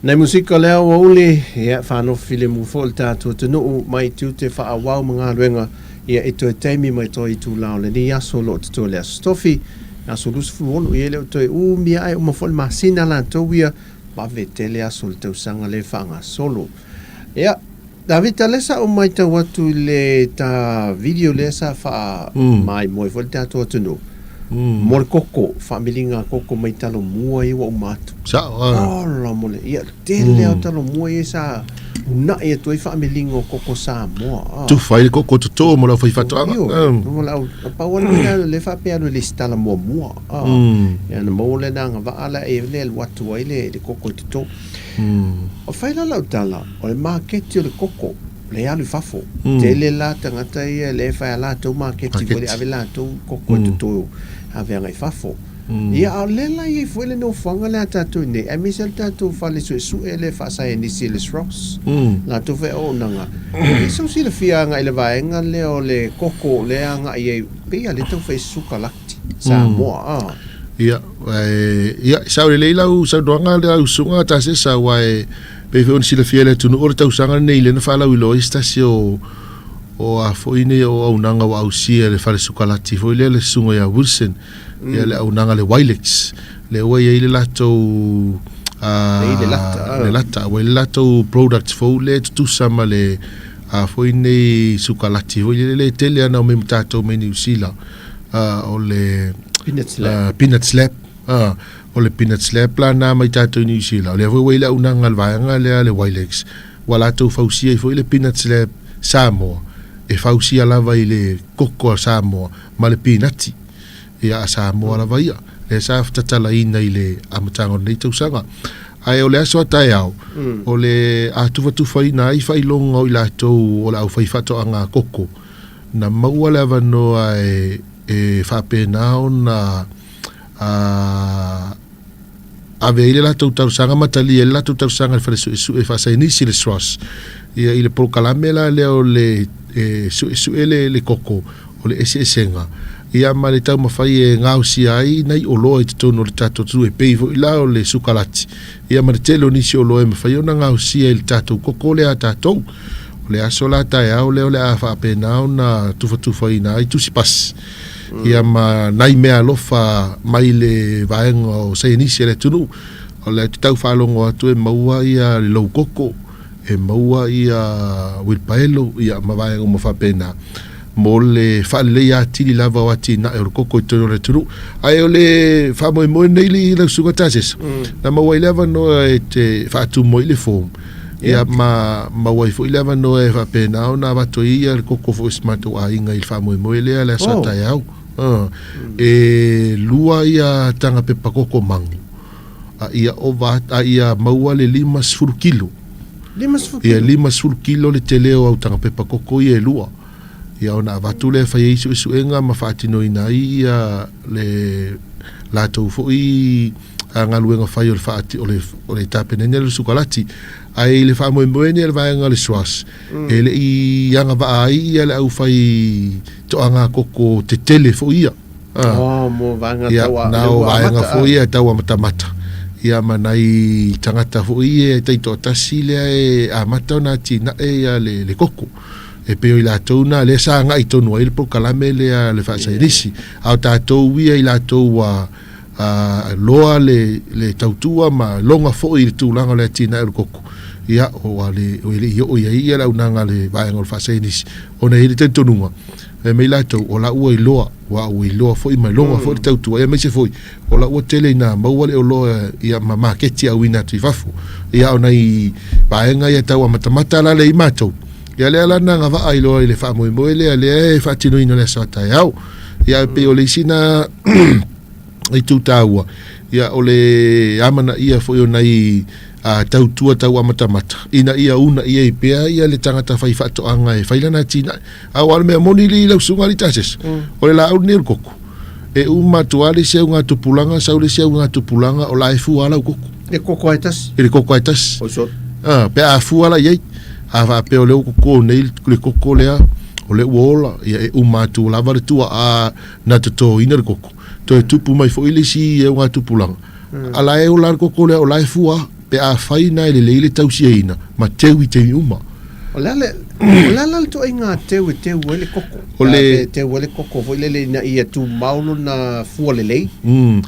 Nai musika o le aoauli, ia, faanofo filemu foi le tatou atunuu mai tiute faaauau ma galuega, ia, e toe taimi mai toe itula o lenei aso o lo o totoe le Aso Tofi, aso 26, ia e le o toe umi ae uma foi le masina latou ia, vave tele aso o le tausaga lea e faagasolo. Ia, Tavita, lea sa ou matau atu i le ta video lea sa faamaimoe foi le tatou atunuu, mo le koko, faamiliga koko mai Talomua ia ua uma atu. Sao, ah. Ola mo le, ia, tele lava o Talomua ia sa una'i atu ai faamiliga o koko Samoa. Ah. Tufa ai le koko toto mo le aufaifaatoaga. Ioe, mo le au, pau lava le mea lea faapea alu e lesitala muamua. Ah. Ia ona maua lea na agavaa la e le alu atu ai le koko e toto. O fai la lau tala, o le maketi o le koko, le alu i fafo. Tele la tagata ia le fai a latou maketi foi le ave latou koko e toto ave agai i fafo. Ia a o lea la i ai foi le nofoaga lea a tatou i nei, aemaise le tatou fale suesue lea faasaienisi le SROS, latou foi auaunaga. E sau silafia agai i le vaega lea o le koko lea agai ai, pei lava lea tau fai sukalaki Samoa. Ia, ia, e sao lelei lau saunoaga lea lau susuga Tasesa, aua e pei foi ona silafia e le atunuu o le tausaga lenei lea na faalauiloa ai se tasi o o a foi nei o auaunaga ua ausia e le fale sukalati foi lea le susuga ia Wilson, ia le auaunaga le Wilex, lea ua i ai le latou a le lata, le lata, ua i ai le latou product fou lea e tutusa ma le a foi nei sukalati foi lea le tele ana omai ma tatou mai Niu Sila. O le Peanut slab. Peanut slab. O le peanut slab la na mai tatou i Niu Sila. O lea foi ua i ai le auaunaga a le vaega lea le Wilex, ua latou fausia ai foi le peanut slab Samoa, e fausia lava i le koko a Samoa ma le pinati ia a Samoa lava ia. Lea sa tatalaina i le amataga o lenei tausaga. Ae o le aso a taeao, o le a tufatufaina ai faailoga o i latou o le aufaifaatoaga koko, na maua le avanoa e faapena ona ave ai le latou talosaga ma talia ai le latou talosaga i le fale suesue faasaienisi le SROS ia i le polokalame la lea o le e suesue le koko o le eseesega ia ma le taumafai e gaosia ai nai oloa i totonu o le tatou atunuu e pei foi la o le sukalati ia ma le tele o nisi oloa e mafai ona gaosia i le tatou koko lea a tatou. O le aso la taeao lea o le a faapena ona tufatufaina ai tusi pasi ia ma nai mea alofa mai le vaega o saienisi a le atunuu. O le tau faalogo atu e maua ia le lou koko, e maua ia uilipaelo ia ma vaega uma faapena mo le faaleleia atili lava o atinae o le koko i totonu o le atunuu. Ae o le faamoemoe nei lau Susuga Tasesa, na maua ai le avanoa e te faatumu ai le form. Ia ma maua ai foi le avanoa e faapena ona avatu ai ia le koko foi o si matou aiga i le faamoemoe lea le aso a taeao. E lua ia taga pepa koko magu a ia ova a ia maua le 50 kilo. 50 kilo? Ia 50 kilo le tele o au taga pepa koko ia e lua. Ia ona avatu lea e fai ai suesuega ma faatinoina ai ia le latou foi a galuega fai o le faati, o le, o le tapenaina o le sukalati. Ae i le faamoemoe nei a le vaega o le SROS, e le i agavaa ai ia le aufai toaga koko tetele foi ia. Ah. Oh, mo vaega ia, tau a, na o vaega foi ia tau amatamata. Ia ma nai tagata foi e taitoatasi lea e amata ona atinae ia le koko. E pei o i latou na lea sa agai tonu ai le polokalame lea le faasainisi. A o tatou ia i latou ua a loa le le tautua ma loga foi i le tulaga o le atinae o le koko, ia, ua le, e le i oo i ai ia le aunaga a le vaega o le faasaienisi, ona e i ai le talitonuga, fai mai latou, o la ua iloa, ua ua iloa foi ma loga foi le tautua, ia aemaise foi, o la ua tele ina maua le oloa ia ma maketi auina atu i fafo. Ia o nai vaega ia tau amatamata la lea i matou, ia lea la na agavaa i loa i le faamoemoe lea, lea e faatinoina i le aso a taeao. Ia e pei o le isi na itu taua, ia o le amanaia foi o nai a, tautua tau amatamata, ina ia uunaia ai pea ia le tagata fai faatoaga e fai lana atinae. Aua o le mea moni li lau susuga alii Tasesa, o le laau lenei o le koko, e uma atu lava le isi augatupulaga, sau le isi augatupulaga, o la e fua lava lau koko. I le koko lava e tasi. I le koko lava e tasi. Oi solo. A, pe a fua la i ai, a faapea o lea ua koko nei le koko lea, o lea ua ola, ia e uma atu lava le tuaa na totoina le koko. Toe tupu mai foi le isi augatupulaga, a la e ola le koko lea, o la e fua lava. Pe afai na e lelei le tausiaina ma teu i taimi uma. O le a le, o le a la le ituaiga teu e teu ai le koko? O le. Pe teu ai le koko foi lele ina ia tumau lona fua lelei?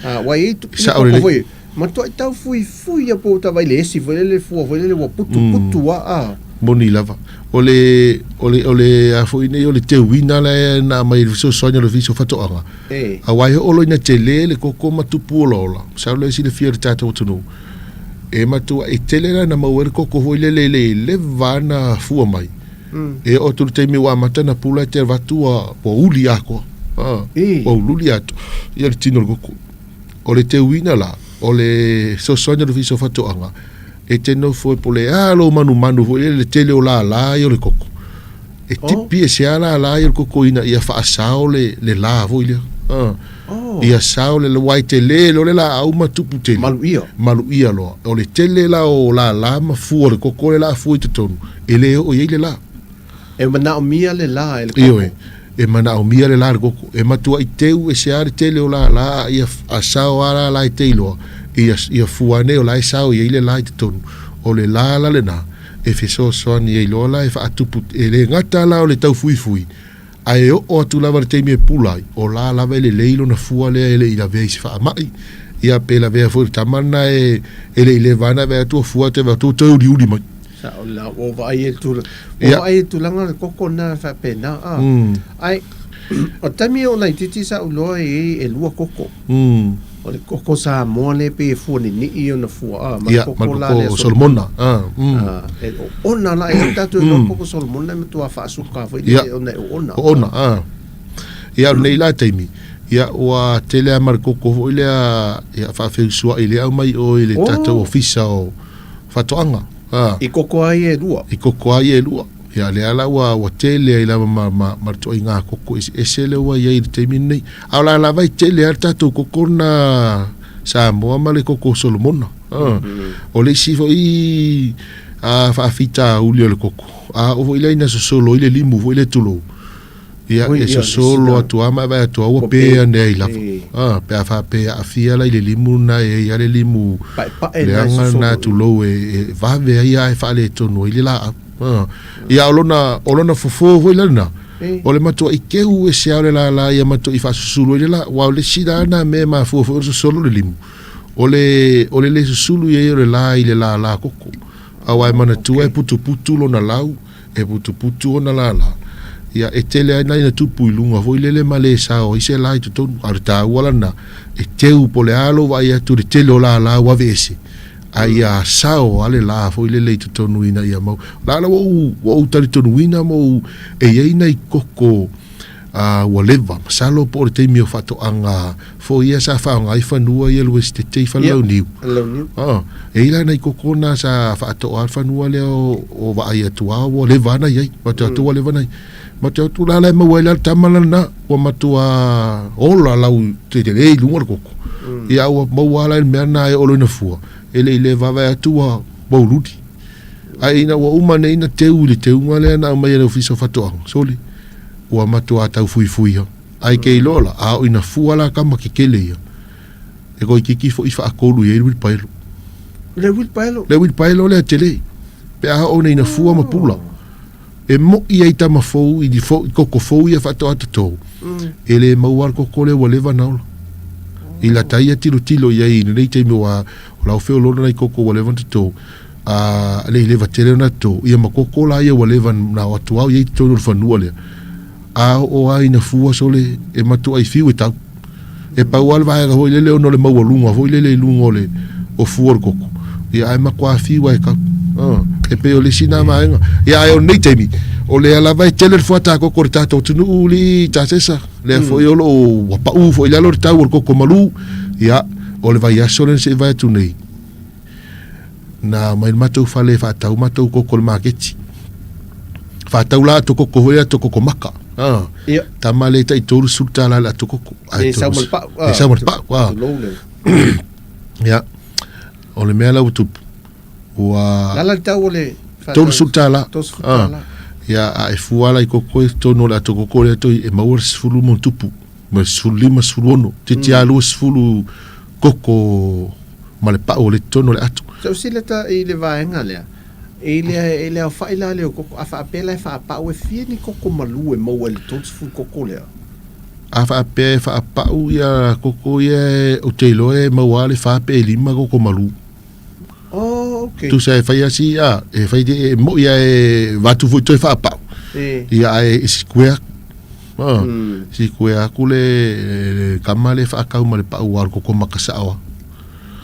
Aua e i ai Sao koko lelei. foi, matuai tau fuifui a po o tavaile le esi foi lele fua foi lele ua putuputu a a. Moni lava. O le, o le, o le a foi nei o le teuina la na aumai i le fesoasoani a le Ofisa o Faatoaga. Aua e oo loa ina tele le koko ma tupu olaola, masalo lea e silafia e le tatou atunuu, e matua e tele la na maua ai le koko foi lele i le leva na fua mai. E oo atu i le taimi ua amata ona pula e te avatu ua uli atoa. Ua uliuli atoa ia le tino o le koko. O le teuina la, o le fesoasoani a le Ofisa o Faatoaga, e te nofo e po o le a lou manumanu foi lele i le tele o lala ia o le koko. E tipi ese lava lala ia o le koko ina ia faasao le, le la foi lea. Ia sao le, aua e tele loa le laau ma tupu tele. Maluia. Maluia loa. O le tele la o lala ma fua o le koko lea o le a fua i totonu, e le oo i ai le la. E manaomia le la e le koko. Ioe, e manaomia le la e le koko. E matuai teu ese lava le tele o lala a ia sao lava lala e te iloa, ia fua ane o la e sao i ai le la i totonu. O le la la lena e fesoasoani ai loa la e faatupu, e le gata la o le taufuifui, ae oo atu lava i le taimi e pula ai, o la lava e lelei lona fua lea e le i lavea i se faamai, ia pe lavea foi i le tama lena e le i leva ana vaai atu o fua te vaai atu ua toe uliuli mai. Sao la, ua ou vaai ai i le tulaga, ua ou vaai i le tulaga o le koko lena e faapena, a. Ae, o le taimi o laitiiti sa ou iloa e i ai e lua koko. O le koko Samoa lea e pei e fua ninii ona fua, a, ma le koko la lea Solomona. E oona la, e le tatou iloa koko Solomona e matua faasuka foi lele ona e oona. Oona, a. Ia, o lenei la taimi, ia, ua tele lava ma le koko foi lea, ia, faafeusuai lea aumai o i le tatou Ofisa o Faatoaga. I koko ai e lua. I koko ai e lua. Ia, lea la ua, ua tele ai lava ma, ma, ma le ituaiga koko eseese lea ua i ai i le taimi lenei. A o la lava e tele lava le tatou koko lena Samoa ma le koko Solomona. O le isi foi faafitauli o le koko, a oo foi lea ina sosolo ai le limu foi lea tulou, Ia, e sosolo atu lava ma e vaai atu lava ua pe ane ai lava. A, pe a faapea e aafia la i le limu lena e i ai lava le limu leaga lena tulou e vave ai lava e faaletonu ai le laau. A, ia, o lona, o lona fofo foi la lena, o le matuai keu ese lava o le lala ia matuai faasusulu ai le la. Aua o le isi la lena mea e mafua foi ona sosolo le limu, o le, o le le susulu i ai o le la i le lala koko. Aua e manatua e putuputu lona lau, E putuputu ona lala, ia, e tele ai nai na tupu i luga foi lele ma le sao ai se la i totonu. A o le taua la lena, e teu po o le a lou vaai atu i le tele o lala ua aveese, a ia sao lava le la foi lele i totonu ina ia mau. O la la ua ou, ua ou talitonuina ma ou, e i ai nai koko a ua leva, masalo po o le taimi o faatoaga foi ia sa faaaoga ai fanua ia le Uesetete i Falelauniu. A, e i ai la nai koko na sa faatoa le fanua lea o vaai atu lava ua leva ana i ai, matou atu ua leva ana i ai. Matou atu la la e maua ai la le tama lena, ua matua ola lau tele i luga o le koko. Ia a ua maua lava la i le mea lena e oo loa ina fua, e le i leva vaai atu ua uliuli. Ae ina ua uma nei ona teu i le teuga lea na aumai e le Ofisa o Faatoaga, sole, ua matua taufuifui lava. Ae ke iloa la, a oo ina fua la tama kekele ia, e toeitiiti foi faatolu i ai le uilipaelo. Le uilipaelo? Le uilipaelo lea tele, pe a oo nei ina fua ma pula. E moi ai tama fou i i koko fou ia faatoa toto, e le maua le koko lea ua leva ona ola. I lata ia tilotilo i ai i lenei taimi aua o la ua feoloolo nai koko ua leva ona toto, a le i leva tele ona toto, ia ma koko la ia ua leva na o atu lava o i ai i totonu o le fanua lea. A oo lava ina fua sole e matuai fiu e tau. E pau lava le vaega foi lele ona o le maualuga foi lele i luga o le o fua o le koko, ia ae matua fiu lava e tau. E pei o le isi lena vaega. Ia ae o lenei taimi, o lea lava e tele le fuata koko o le tatou atunuu li Tasesa, lea foi o lo o ua pau foi i lalo le tau o le koko malu, ia o le vaiaso lea na se i vae atu nei, Na aumai le matou fale e faatau matou koko i le maketi. Faatau la ato koko foi ato koko maka. Ah. Ia. Tama le tai 30 tala le ato koko. Ai sau ma le pau. E sau ma le pau. Ah. Ia. O le mea la ua tupu. Ua Lala le tau o le 30 tala. 30 tala. Ia a e fua la i koko e tonu o le ato koko le ato e maua le 10 mo tupu. Ma 15 16. Titi a 20 koko. ma le pa'u o le totonu o le ato. Sa ou sileta i le vaega lea, i le, i le aofa'i la lea o koko, a faapea la e faapa'u e fia ni koko malu e maua i le 30 koko lea? A faapea e faapa'u ia koko ia ou te iloa e maua lava le fa pe lima koko malu. Oh, okay. Tusa e fai asi a, e fai e mo'i a e vatu foi toe faapa'u. E. Ia ae e sikuea aku. Ah, sikuea aku le, le kama le faakau ma le pa'u a o le koko maka sa'o a.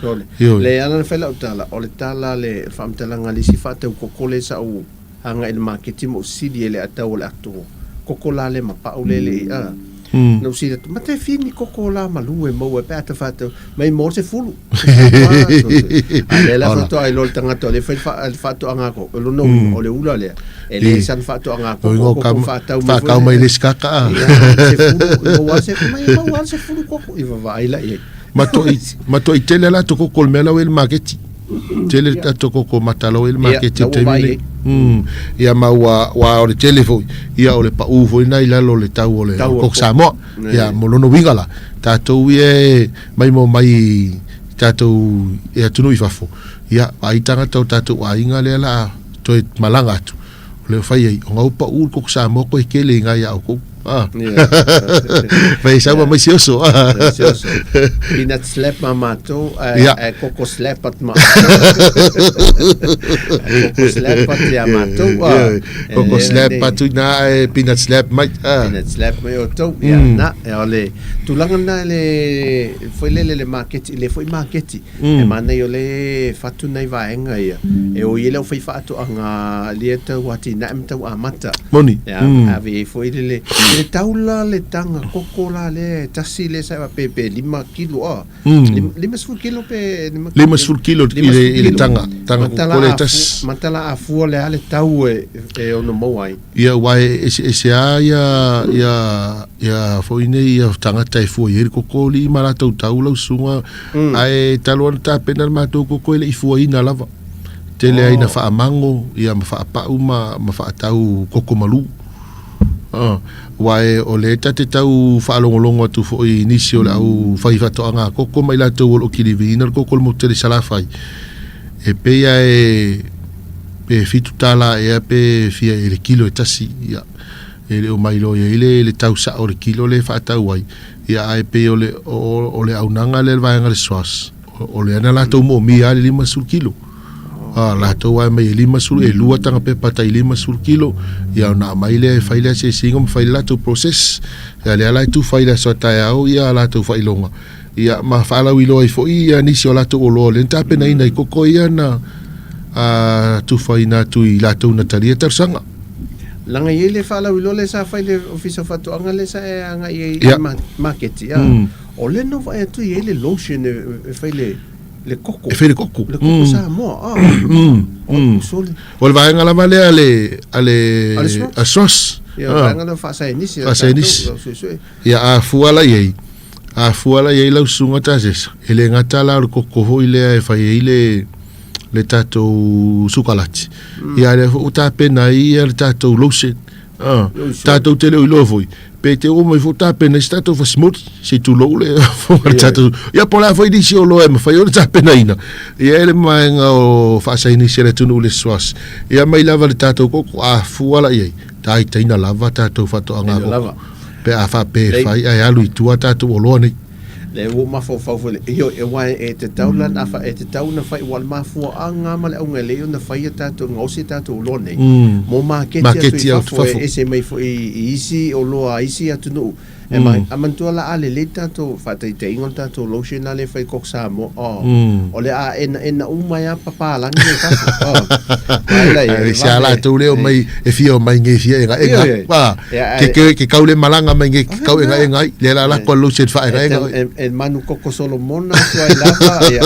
Sole. Ioe. Le ala na fai lau tala, o le tala le faamatalaga a le isi faatau koko le sa ou agai i le maketi ma ou sili ai le atau o le ato koko la le ma pa'u le le i a. Na ou sili atu, mata e fia ni koko la malu e maua ai pe a ta faatau mai mo le sefulu. A lea la faatoa iloa le tagata o lea e fai le faatoaga a koko. O lona uiga, o le ula lea, e le sana faatoaga a koko, o koko faatau mai foi. Faatau mai le isi kaka a. Ia, sefulu, e maua lava le, mai e maua lava le sefulu koko. I vavaai la i ai. Matuai tele a latou koko o le mea la ua i le maketi. Tele le tatou koko matala ua i le maketi i le taimi lenei. Ia ma ua, ua o le tele foi, ia o le pau foi lena i lalo o le tau o le koko Samoa. Ia mo lona uiga la, tatou ia e mai mo mai tatou e atunuu i fafo, ia vaai tagata o tatou aiga lea la a toe malaga atu, O le fai ai, o ngau pa u koko Samoa koe kele i ngai au kou. Ah. Fai sau mai se oso. Se oso. Peanut slap ma matou, ai koko slap at ma. Koko slap at ia matou. Koko slap atu na e peanut slap mai. Peanut slap mai o tou. Ia na, e o le tulaga na le foi lele le maketi, le foi maketi. E manaia o le fatu nei vaega ia, e oi ai le aufaifaatoaga lea tau atinae ma tau amata. Moni. E ave ai foi le, le, le tau la le taga koko la lea e tasi lea sa pe, pe lima kilo a. 50 kilo pe lima 50 kilo i le, i le taga, taga koko lea e tasi. Matala a fua le a le tau e, e ono maua ai. Ia aua e eseese lava ia ia ia foi nei ia tagata e fua i ai le koko alii ma latou tau lau susuga ae talu ona tapena le matou koko e le i fuaina lava. Tele ai ina faamago ia ma faapau ma ma faatau koko malu. Aua e o lea ta te tau faalogologo atu foi i nisi o le au faifaatoaga koko ma i latou o lo o kiliviina le koko o le motu tele i Salafai, e pei lava e pe $7 ea pe fia i le kilo e tasi, ia, e le o mailoa i ai le, le tau sa'o o le kilo lea e faatau ai, ia, ae pei o le, o, o le auaunaga lea a le vaega a le SROS, o, o lea na latou moomia lava le 50 kilo. A, latou lava e aumai e 50, e lua taga pepa tai 50 kilo, ia ona aumai lea e fai le asiasiga ma fai le latou process. Ia, lea la e tufa i le aso a taeao ia a latou faailoga, Ia, ma faalauiloa ai foi ia nisi o latou oloa lea na tapenaina i koko ia na tufaina atu i latou na talia talosaga. Leaga e i ai le faalauiloa lea sa fai i le Ofisa o Faatoaga lea sa e agai ai i le maketi, a, o lea na ou vaai atu e i ai le lotion e fai i le koko. E fai i le koko. Le koko Samoa, a. Sole. O le vaega lava lea a le, a le, a SROS. Ia, o le vaega lea faasaienisi. Faasaienisi. Ia, a fua la i ai, a fua la i ai lau susuga Tasesa, e le gata la o le koko foi lea e fai ai le, le tatou sukalati, ia a lea foi ua tapena ai ia le tatou lotion. Ah, tatou te le o iloa foi, pe te oo mai foi tapena ai se tatou fasimoli, se i tulou le fofoga le tatou, ia po o le a foi nisi oloa e mafai ona tapenaina, ia e le vaega o faasainisi a le atunuu le SROS, ia mai lava le tatou koko, a fua la i ai, taitaina lava tatou faatoaga koko. Pe a faapea e fai ae alu i tua tatou oloa nei. Le ua mafaufau foi le, ioe, aua e tatau la na fa, e tatau ona fai, aua o le mafuaaga ma le auga e lelei ona fai a tatou, gaosi a tatou oloa nei, mo maketi atu i fafo, e ese mai foi i isi oloa a isi atunuu. E ma, a manatua la a lelei le tatou faataitaiga o le tatou lotion la lea e fai i Coke Samoa, oh, o le a enaena uma ai lava papalagi nei i fafo. Oh, vaai la i ai, Ai, se a latou lea omai, e fia omai nei e fia egaega. Ioe. Ah, Ia, ke, ae- ke, ke kau le malaga mai nei ke kau egaega ai, lea la lako a lotion E faaegaega tau, oe. e, e manu koko Solomona atu ai lava, ia.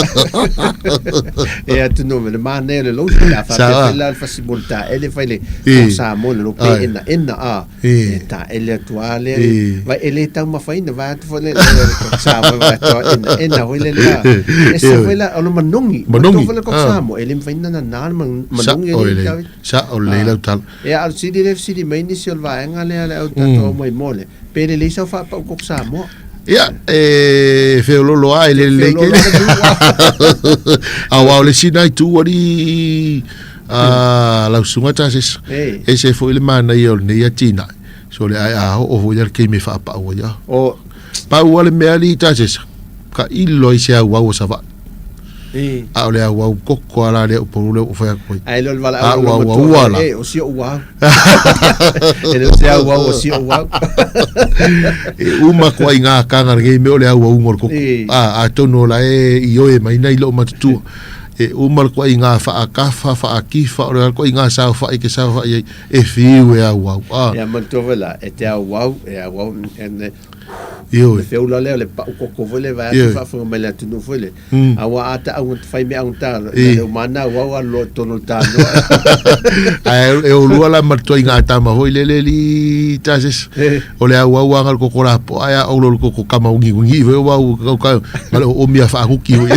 E atu no me le manaia o le lotion, a Sa faapea a. foi la le fasimoli taele fai le E. Coke Samoa le lo pe Ai. enaena, ah. E. E taele atu lava lea, E. vai e le taumafaina, vae atu foi le, le, le Coke Samoa, vae atu lava ena, ena foi le la. E ese Ioe. foi la, o le manogi, Manogi, manatua foi le Coke ah. Samoa, e le mafai ona nana le Sa manogi e o le lelei, tau. sa o lelei Ah. lau tala. Ia, a o le fesili lea e fesili mai nisi o le vaega lea le au tatou au maimoa lea, pe lelei sau faapau Coke Samoa? Ia, e feololo lava e le lelei tele. Aua o le isi na itu alii a lau susuga Tasesa, ese foi le manaia o lenei atinae, so le ae a oo foi lea le taimi e faapau ai a. Pau lava le mea alii Tasesa, tailo ai se auau o Savaii. A o le auau koko lava la lea Upolu lea ua ou fai atu ai. Ae le o le valaau a lou matua fai, e, o si ou au. E le o se auau o si ou au. E uma ituaiga ataga lenei mea o le auauga o le koko. A, atonu o la e ioe mai nai lou matutua. E uma le ituaiga faatafa, faatifa, o le a le ituaiga saofai e te saofai ai, e fiu e auau. A. Ia manatua foi la, e te auau, e auau, e, Ioe. Le feula lea o le pau koko foi lea vaeatu faafofoga mai le atunuu foi lea. Aua a ta auga fai mea augata na le umana au au alu loa i totonu o le tanoa. Ae e olua la ma le ituaiga tama foi lele alii Tasesa. O le auau lava na o le koko lapoa ae a ou loa i le koko kama ugiugigi foi ua au ka ma le oomi a faaguki foi.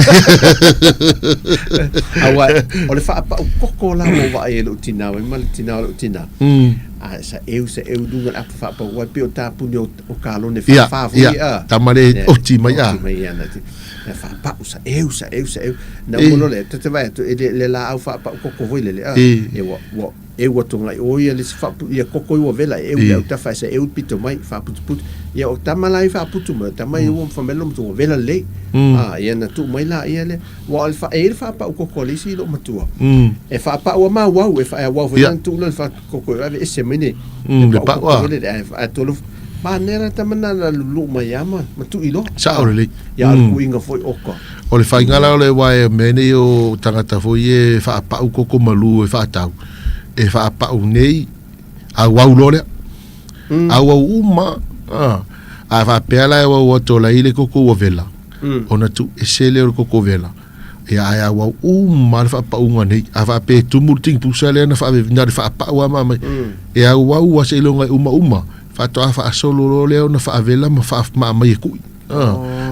Aua o le faapau koko la ua ou vaai ai i lou tina ma le tina o lou tina. A sa eu sa eu i luga o le apa faapau ai pei o tapuni o o kalone whawha foi a. Tama le oti mai a. Oti mai a. Na whapau sa eu, sa eu, sa eu. Na umo le, te te vai atu, e le, le la au whapau koko foi le le a. E wa, wa, e ua tonga i o ia le si whapu, ia koko i ua vela, e eu le au tawha, sa eu pito mai, whaputu putu. Ia o tama la i whaputu mai, tama i ua mwhamelo mtu ua vela lei. A, ia na tu mai la, ia le, ua o le wha, e le whapau koko le isi lo matua. E whapau a mau au, e wha, e wau foi, tu le wha, Koko e ave ese mai nei. Le pau a. Le a tolu. Ma ne ra tama na na lulu mai ia ma ma tu ilo. Sao lelei. Ia le kuinga foi oka. O le faiga la o le aua e mea nei o tagata foi e faapau koko malu e faatau, e faapau nei auau loa lea. Auau uma, a. A faapea la e auau atu o la e i le koko ua vela, ona tuu ese lea o le koko vela. Ia ae auau uma le faapauga nei. A faapea e tumu le tingipusa lea na faaveve, na o le faapau lava ma aumai. E auau lava seiloga e umauma, faatoa faasolo loa lea ona faavela ma faamaamai e kui.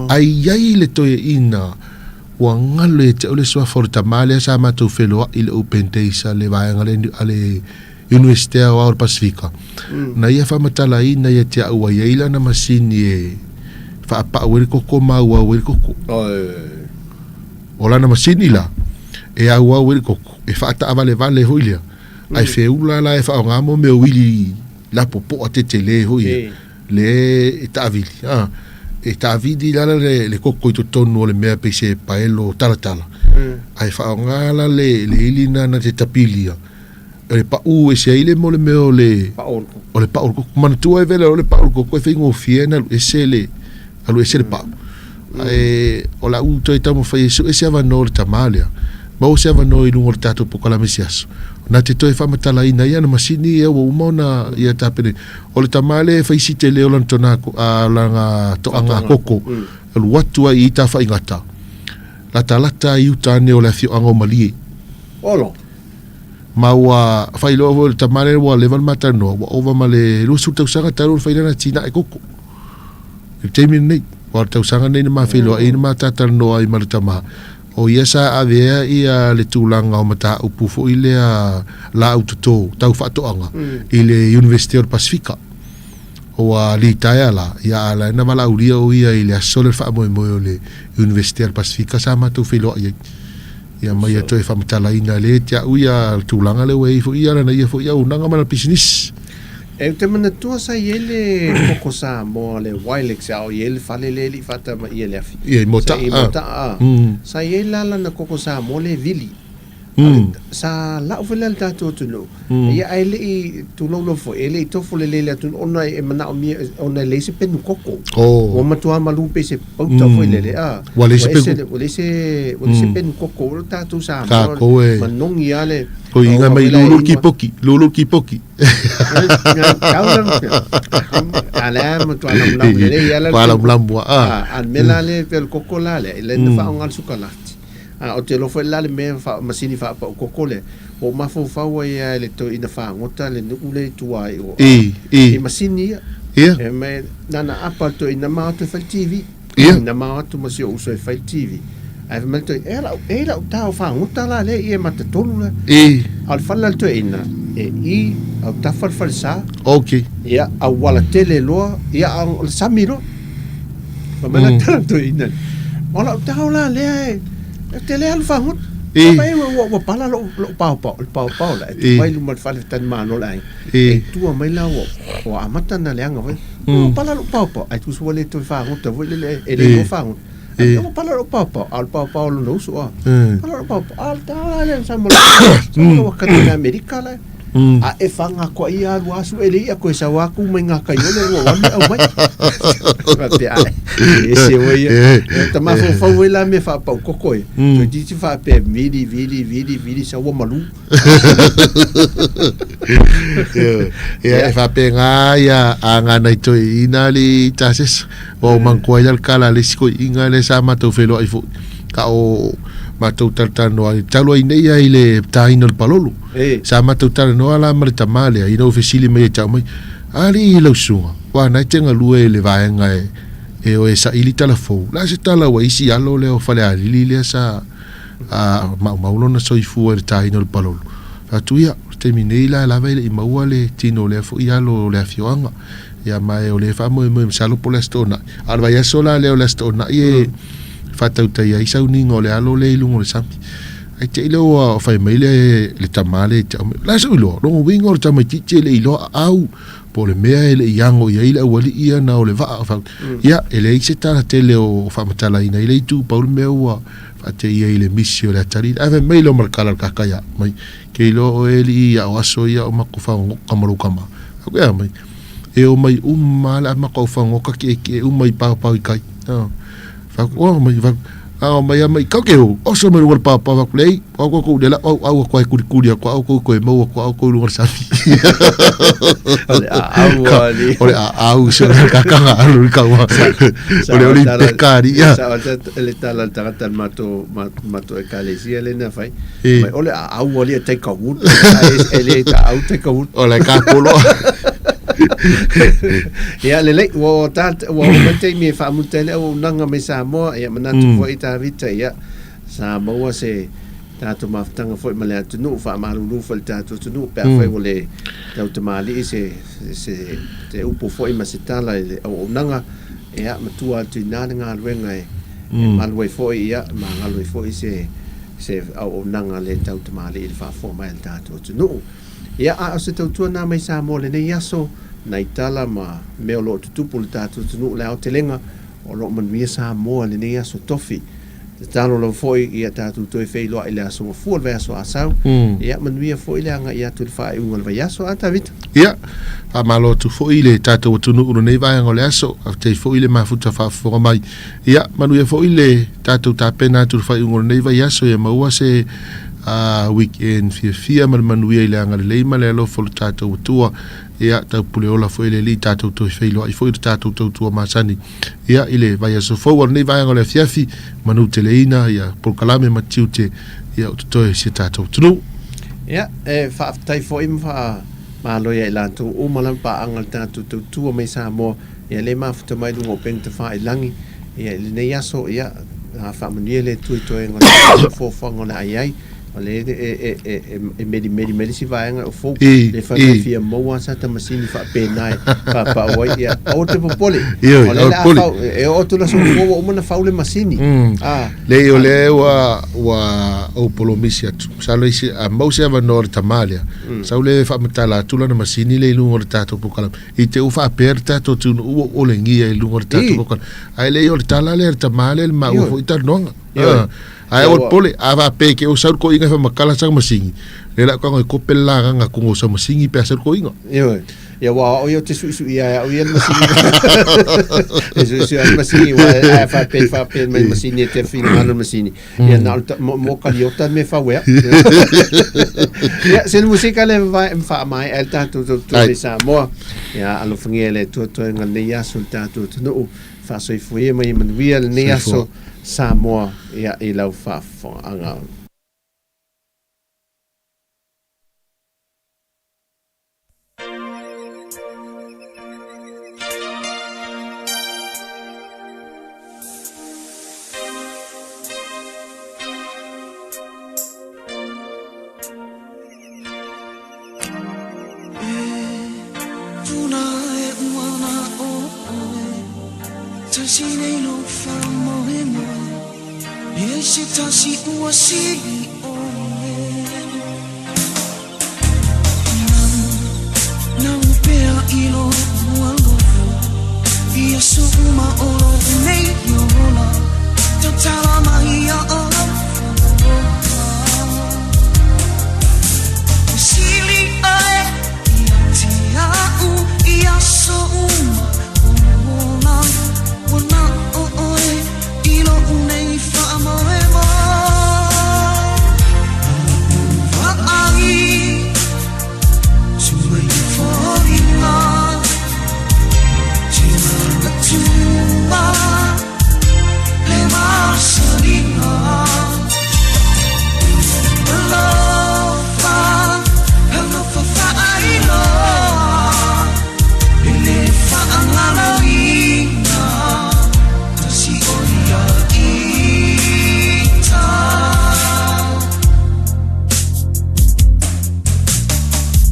Ae i ai le toeaina ua galo ia te au le suafa o le tama lea sa matou feloai i le Open Days a le vaega lea a le Iunivesite Aoao o le Pasifika. Na ia faamatalaina ia te au ua i ai lana masini e faapau ai le koko ma auau ai le koko. O lana masini la, e auau ai le koko, e faataavalevale foi lea, ae feula la e faaaoga mo mea o uili lapopoa tetele foi ia, le e taavili. E taavili la le koko i totonu o le mea pei se paelo talatala, ae faaaoga la le ili lena na te tapilia, O le pau ese ai le mo le mea o le o le pau o le koko. Manatua e vela o le pau o le koko e faigofie ona alu ese le alu ese le pau. Ae o lau toe taumafai e sue se avanoa o le tama lea, maua se avanoa i luga o le tatou polokalame i se aso, na te toe faamatalaina ai ana masini ia ua uma ona ia tapena. O le tama lea e fai si tele o lana tona lana toaga koko, alu atu ai i Tafaigata, latalata i uta ane o le afioaga o Malie. Olo. Ma ua faailoa foi o le tama lea ua leva le matalanoa, ua ova ma le 20 tausaga talu ona fai lana atinae koko. I le taimi lenei, aua o le tausaga lenei na ma feiloai ai na ma talatalanoa ai ma le tama, o ia sa avea ia le tulaga o mataupu foi lea laau toto tau faatoaga i le Universite o le Pasifika. Ua litaea la, ia a la na valaaulia o ia i le aso lea le faamoemoe o le Universite o le Pasifika sa matou feiloai ai. Ia ma ia toe faamatalaina lea te au ia tulaga lea ua i ai foi ia lana ia foi auaunaga ma lana pisinisi. E ou te manatua sa i ai le koko Samoa le Wilex a o i ai le fale lea e le i faatamaia e le afi. Ia i Mota'a. Sa i Mota'a. Sa i ai la lana koko Samoa lea e vili. Sa lau foi lea i le tatou atunuu. Ia ae le i tulou lava foi, e le i tofo lelei i le atunuu ona e manaomia ona e leai se penu koko. Ua matua malu pei se pauta foi lele a. Ua leai se penu. Ua leai se ua leai se penu koko o le tatou Samoa. Tatou e manogi lava le Toeaina mai lulu kipoki, lulu kipoki. A lea matua lamulamu lelei lava. Matua lamulamu lava. A o le mea la lea pei o le koko la lea, lea na faaaoga le sukalati. A o te alofa i la le mea wha, masini whaapau koko le, o mafaufau ai a le toeaina fagota le nuu le i tua ai o I, i. I masini ia. Ia. E me, nana apa le toeaina ma o atu e fai le TV. Ia. Na ma o atu ma si ou uso e fai le TV. Ae fai mai le toeaina, e lau, e lau tao fagota la le i e matatolu la. I. A o le fale la le toeaina, e i, au tafa le falesa. Ok. Ia, auala tele loa, ia, a o le sami loa. Fai mai la tala toeaina lea, O lau tao la lea e, ou te le alu fagota. Fai mai ua, ua pala lou, lou paopao, le paopao la e tuu mai luma o le fale talimalo o le aiga. E tua mai la ua, ua amata ona leaga foi. Ua pala lou paopao, ae tusa ua le toe fagota foi lele, e le iloa fagota. Ai ua pala lou paopao, a o le paopao o lona uso a. Pala lou paopao, a o le tao la lea sa ma lou, sa ma lou Amerika la. A e faga koa ia alu asu e le ia koe sau aku mai ngā kai ole ua walu au mai. Faapea ae, e se oe ia. E ta mafaufau ai la mea faapau koko e. Toe titi faapea vili, vili, vili, vili, sau ua malu. Ia, e faapena ia aga nai toeaiina alii tasesa. Ua ou manatua ai la le tala a le isi toeaiina lea sa matou feiloai foi, a o matou talatalanoa ai, talu ai nei lava i le taina o le palolo. Sa matou talanoa la ma le tama lea, ina ua fesili mai ia te au mai, Alii lau susuga, aua na e te galue i le vaega e, e o e saili tala fou, o le a se tala ua isi alo lea o Falealili lea sa a, maumau lona soifua i le taina o le palolo? Fai atu, Ia, o le taimi nei la lava e le i maua le tino o lea foi alo o le afioaga. Ia ma e o lea e faamoemoe masalo po o le Aso Toonai. A o le vaiaso la lea o le Aso Toonai e faatautai ai sauniga o le alo lea i luga o le sami. Ae te i lea ua fai mai le, le tama lea i te au mai, la sou iloa, lona uiga o le tamaitiiti e le i iloa aau, po o le mea e le i ago i ai le aualii ia na o le vaa. Fa, ia, e leai se tala tele o faamatalaina ai le itu, pau le mea ua faateia i le misi o le atalii. Ae fai mai lea ma le tala a le kakaia mai, ke iloa oe alii ia o aso ia o matou fagogoga ma lou tama. Aku ea mai, e o mai uma lava le a matou fagota kiekie uma i paopao i kai. Fa aku, oh mai, fa, a o mai a mai, kau ke o, oso mai luga o le paopao, fa aku, leai, o au kou le la, au, au aku ai kulikuli aku, au kou koe maua aku, au kou luga o le sami. O le aau ali. O le aau, se o le kakanga alu i kaua. O le oli peka ali, ia. Sa o le tala le tagata le matou, matou ekalesia le na fai. Mai o le aau ali e taika wood. E le ta au taika wood. O le ka polo. Ia lelei, ua ta ua oo mai le taimi e faamuta ai le auaunaga mai Samoa, ia manatu foi Tavita, ia sa maua se tatou mafutaga foi ma le atunuu, faamalulu foi i le tatou atunuu pe afai ua le tautamalii se se se upu foi ma se tala i le auaunaga, ia matua atu i ina le galuega e malu ai foi, ia magalo ai foi se se auaunaga le tautamalii i le faafofoga mai a le tatou atunuu. Ia, a o se tautua na mai Samoa lenei aso, nai tala ma mea o lo o tutupu i le tatou atunuu le aotelega, o lo o manuia Samoa i lenei aso tofi. Tatalo lava foi ia tatou toe feiloai i le aso Gafua, le vaiaso Asau. Ia, manuia foi le agai atu i le faaiuga o le vaiaso. A Tavita? Ia, faamalo atu foi i le tatou atunuu i lenei vaega o le aso, faafetai foi le mafuta faafofoga mai. Ia, manuia foi le tatou tapena atu i le faaiuga o lenei vaiaso, ia maua se weekend fiafia ma le manuia i le agalelei ma le alofa o le tatou Atua. Ia, taupule ola foi le Alii, tatou toe feiloai foi i le tatou tautua masani. Ia, i le vaiaso fou o lenei vaega o le afiafi, manuteleina ia polokalame ma tiute, ia o totoe si a tatou atunuu. Ia, e faafetai foi ma faamalo ia i latou uma lava paaga i le tatou tautua mai Samoa. Ia le mafuta mai luga o upega tafailagi, ia i lenei aso, ia, a faamanuia le Atua i toega o le foafoaga o le a i ai, o le e, e, e, e melimeli mai le isi vaega o fou, le fai mai fia maua sa ta masini faapena e faapau ai, ia, aua te popole, o le a fau, e oo atu le aso fou ua uma ona fau le masini. Ah, Leai, o lea ua, ua ou polomisi atu. Masalo isi, a mau se avanoa o le tama lea, sau lea e faamatala atu lana masini lea i luga o le tatou polokalame. I te u faapea le tatou atunuu ua olegia i luga o le tatou polokalame. Ae leai o le tala lea a le tama lea le maua foi talanoaga. Ae aua le popole, a faapea ke o sau le toeaina e faamatala sau masini, lea la ou tago e kope le lagaga atu o sau masini pe a sau le toeaina. Ioe. Ia aua o au ia ou te suisui ia e au ia le masini. E suisui le masini aua a faapea faapea mai le masini e te finagalo le masini. Ia na o le mo kaliota le mea fau ea. Ia se le musika le faamaea ai le tatou tautua i Samoa. Ia alofagia e le Atua toega lenei aso le tatou atunuu. Faasoifua ia ma ia manuia lenei aso Samoa ia i lau faafofogaaga. Tasi nei lo whamoe moe E se tasi ua sili ole Nau pea i lo alofa Ia so uma o lo nei ola Tatala mai a alofa Sili ae ia te au ia so uma ola Wana o oe i lo nei whaamoe mo Vaai Tua i wharinga Te manatua Le masalinga Alofa Alofa whaailoa E le whaangaloina Tasi o ia ita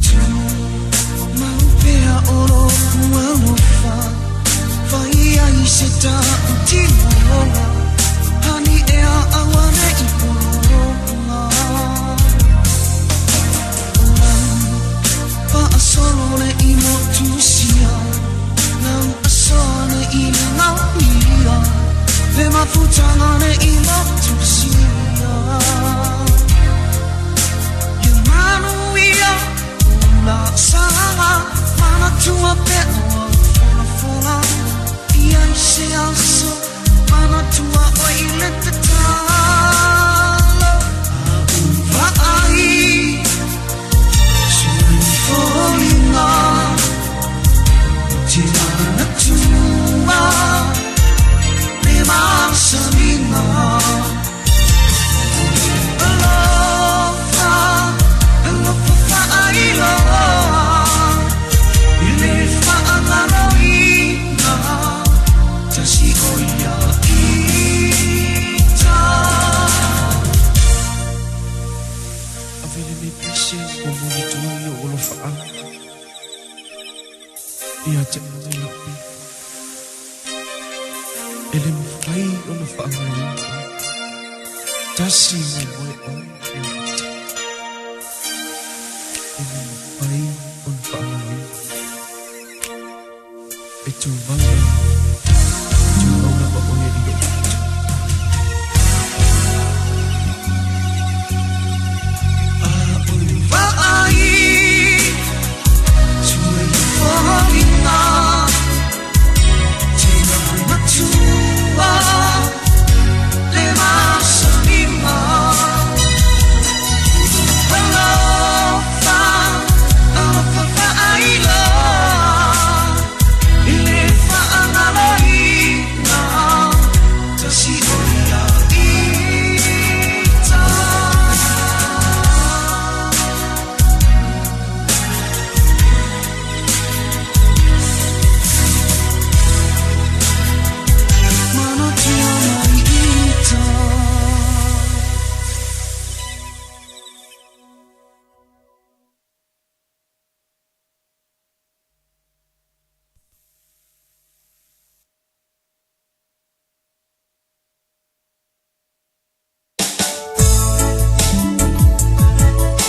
Tu mau pea o lo alofa Whai ai se ta utinoa Hani ea awane i polola Whaasolo le i motusia Nau asoa i le ngauia Le mafutanga le i motusia Ia manuia o la sanga Manatua pe o fola fola Ia i se aso Manatua o i le tatalo Vaai Sui folinga Te manatua Le masalinga Alofa Alofa whaailoa I le whaangaloina Tasi o ia ita Avele nei pise o moni tua i o olofa au. Ia te oe lau piko. E le mawhai o na whaangaloina. Tasi mai moe oe e o te. E le mawhai o na whaangaloina. E tū mau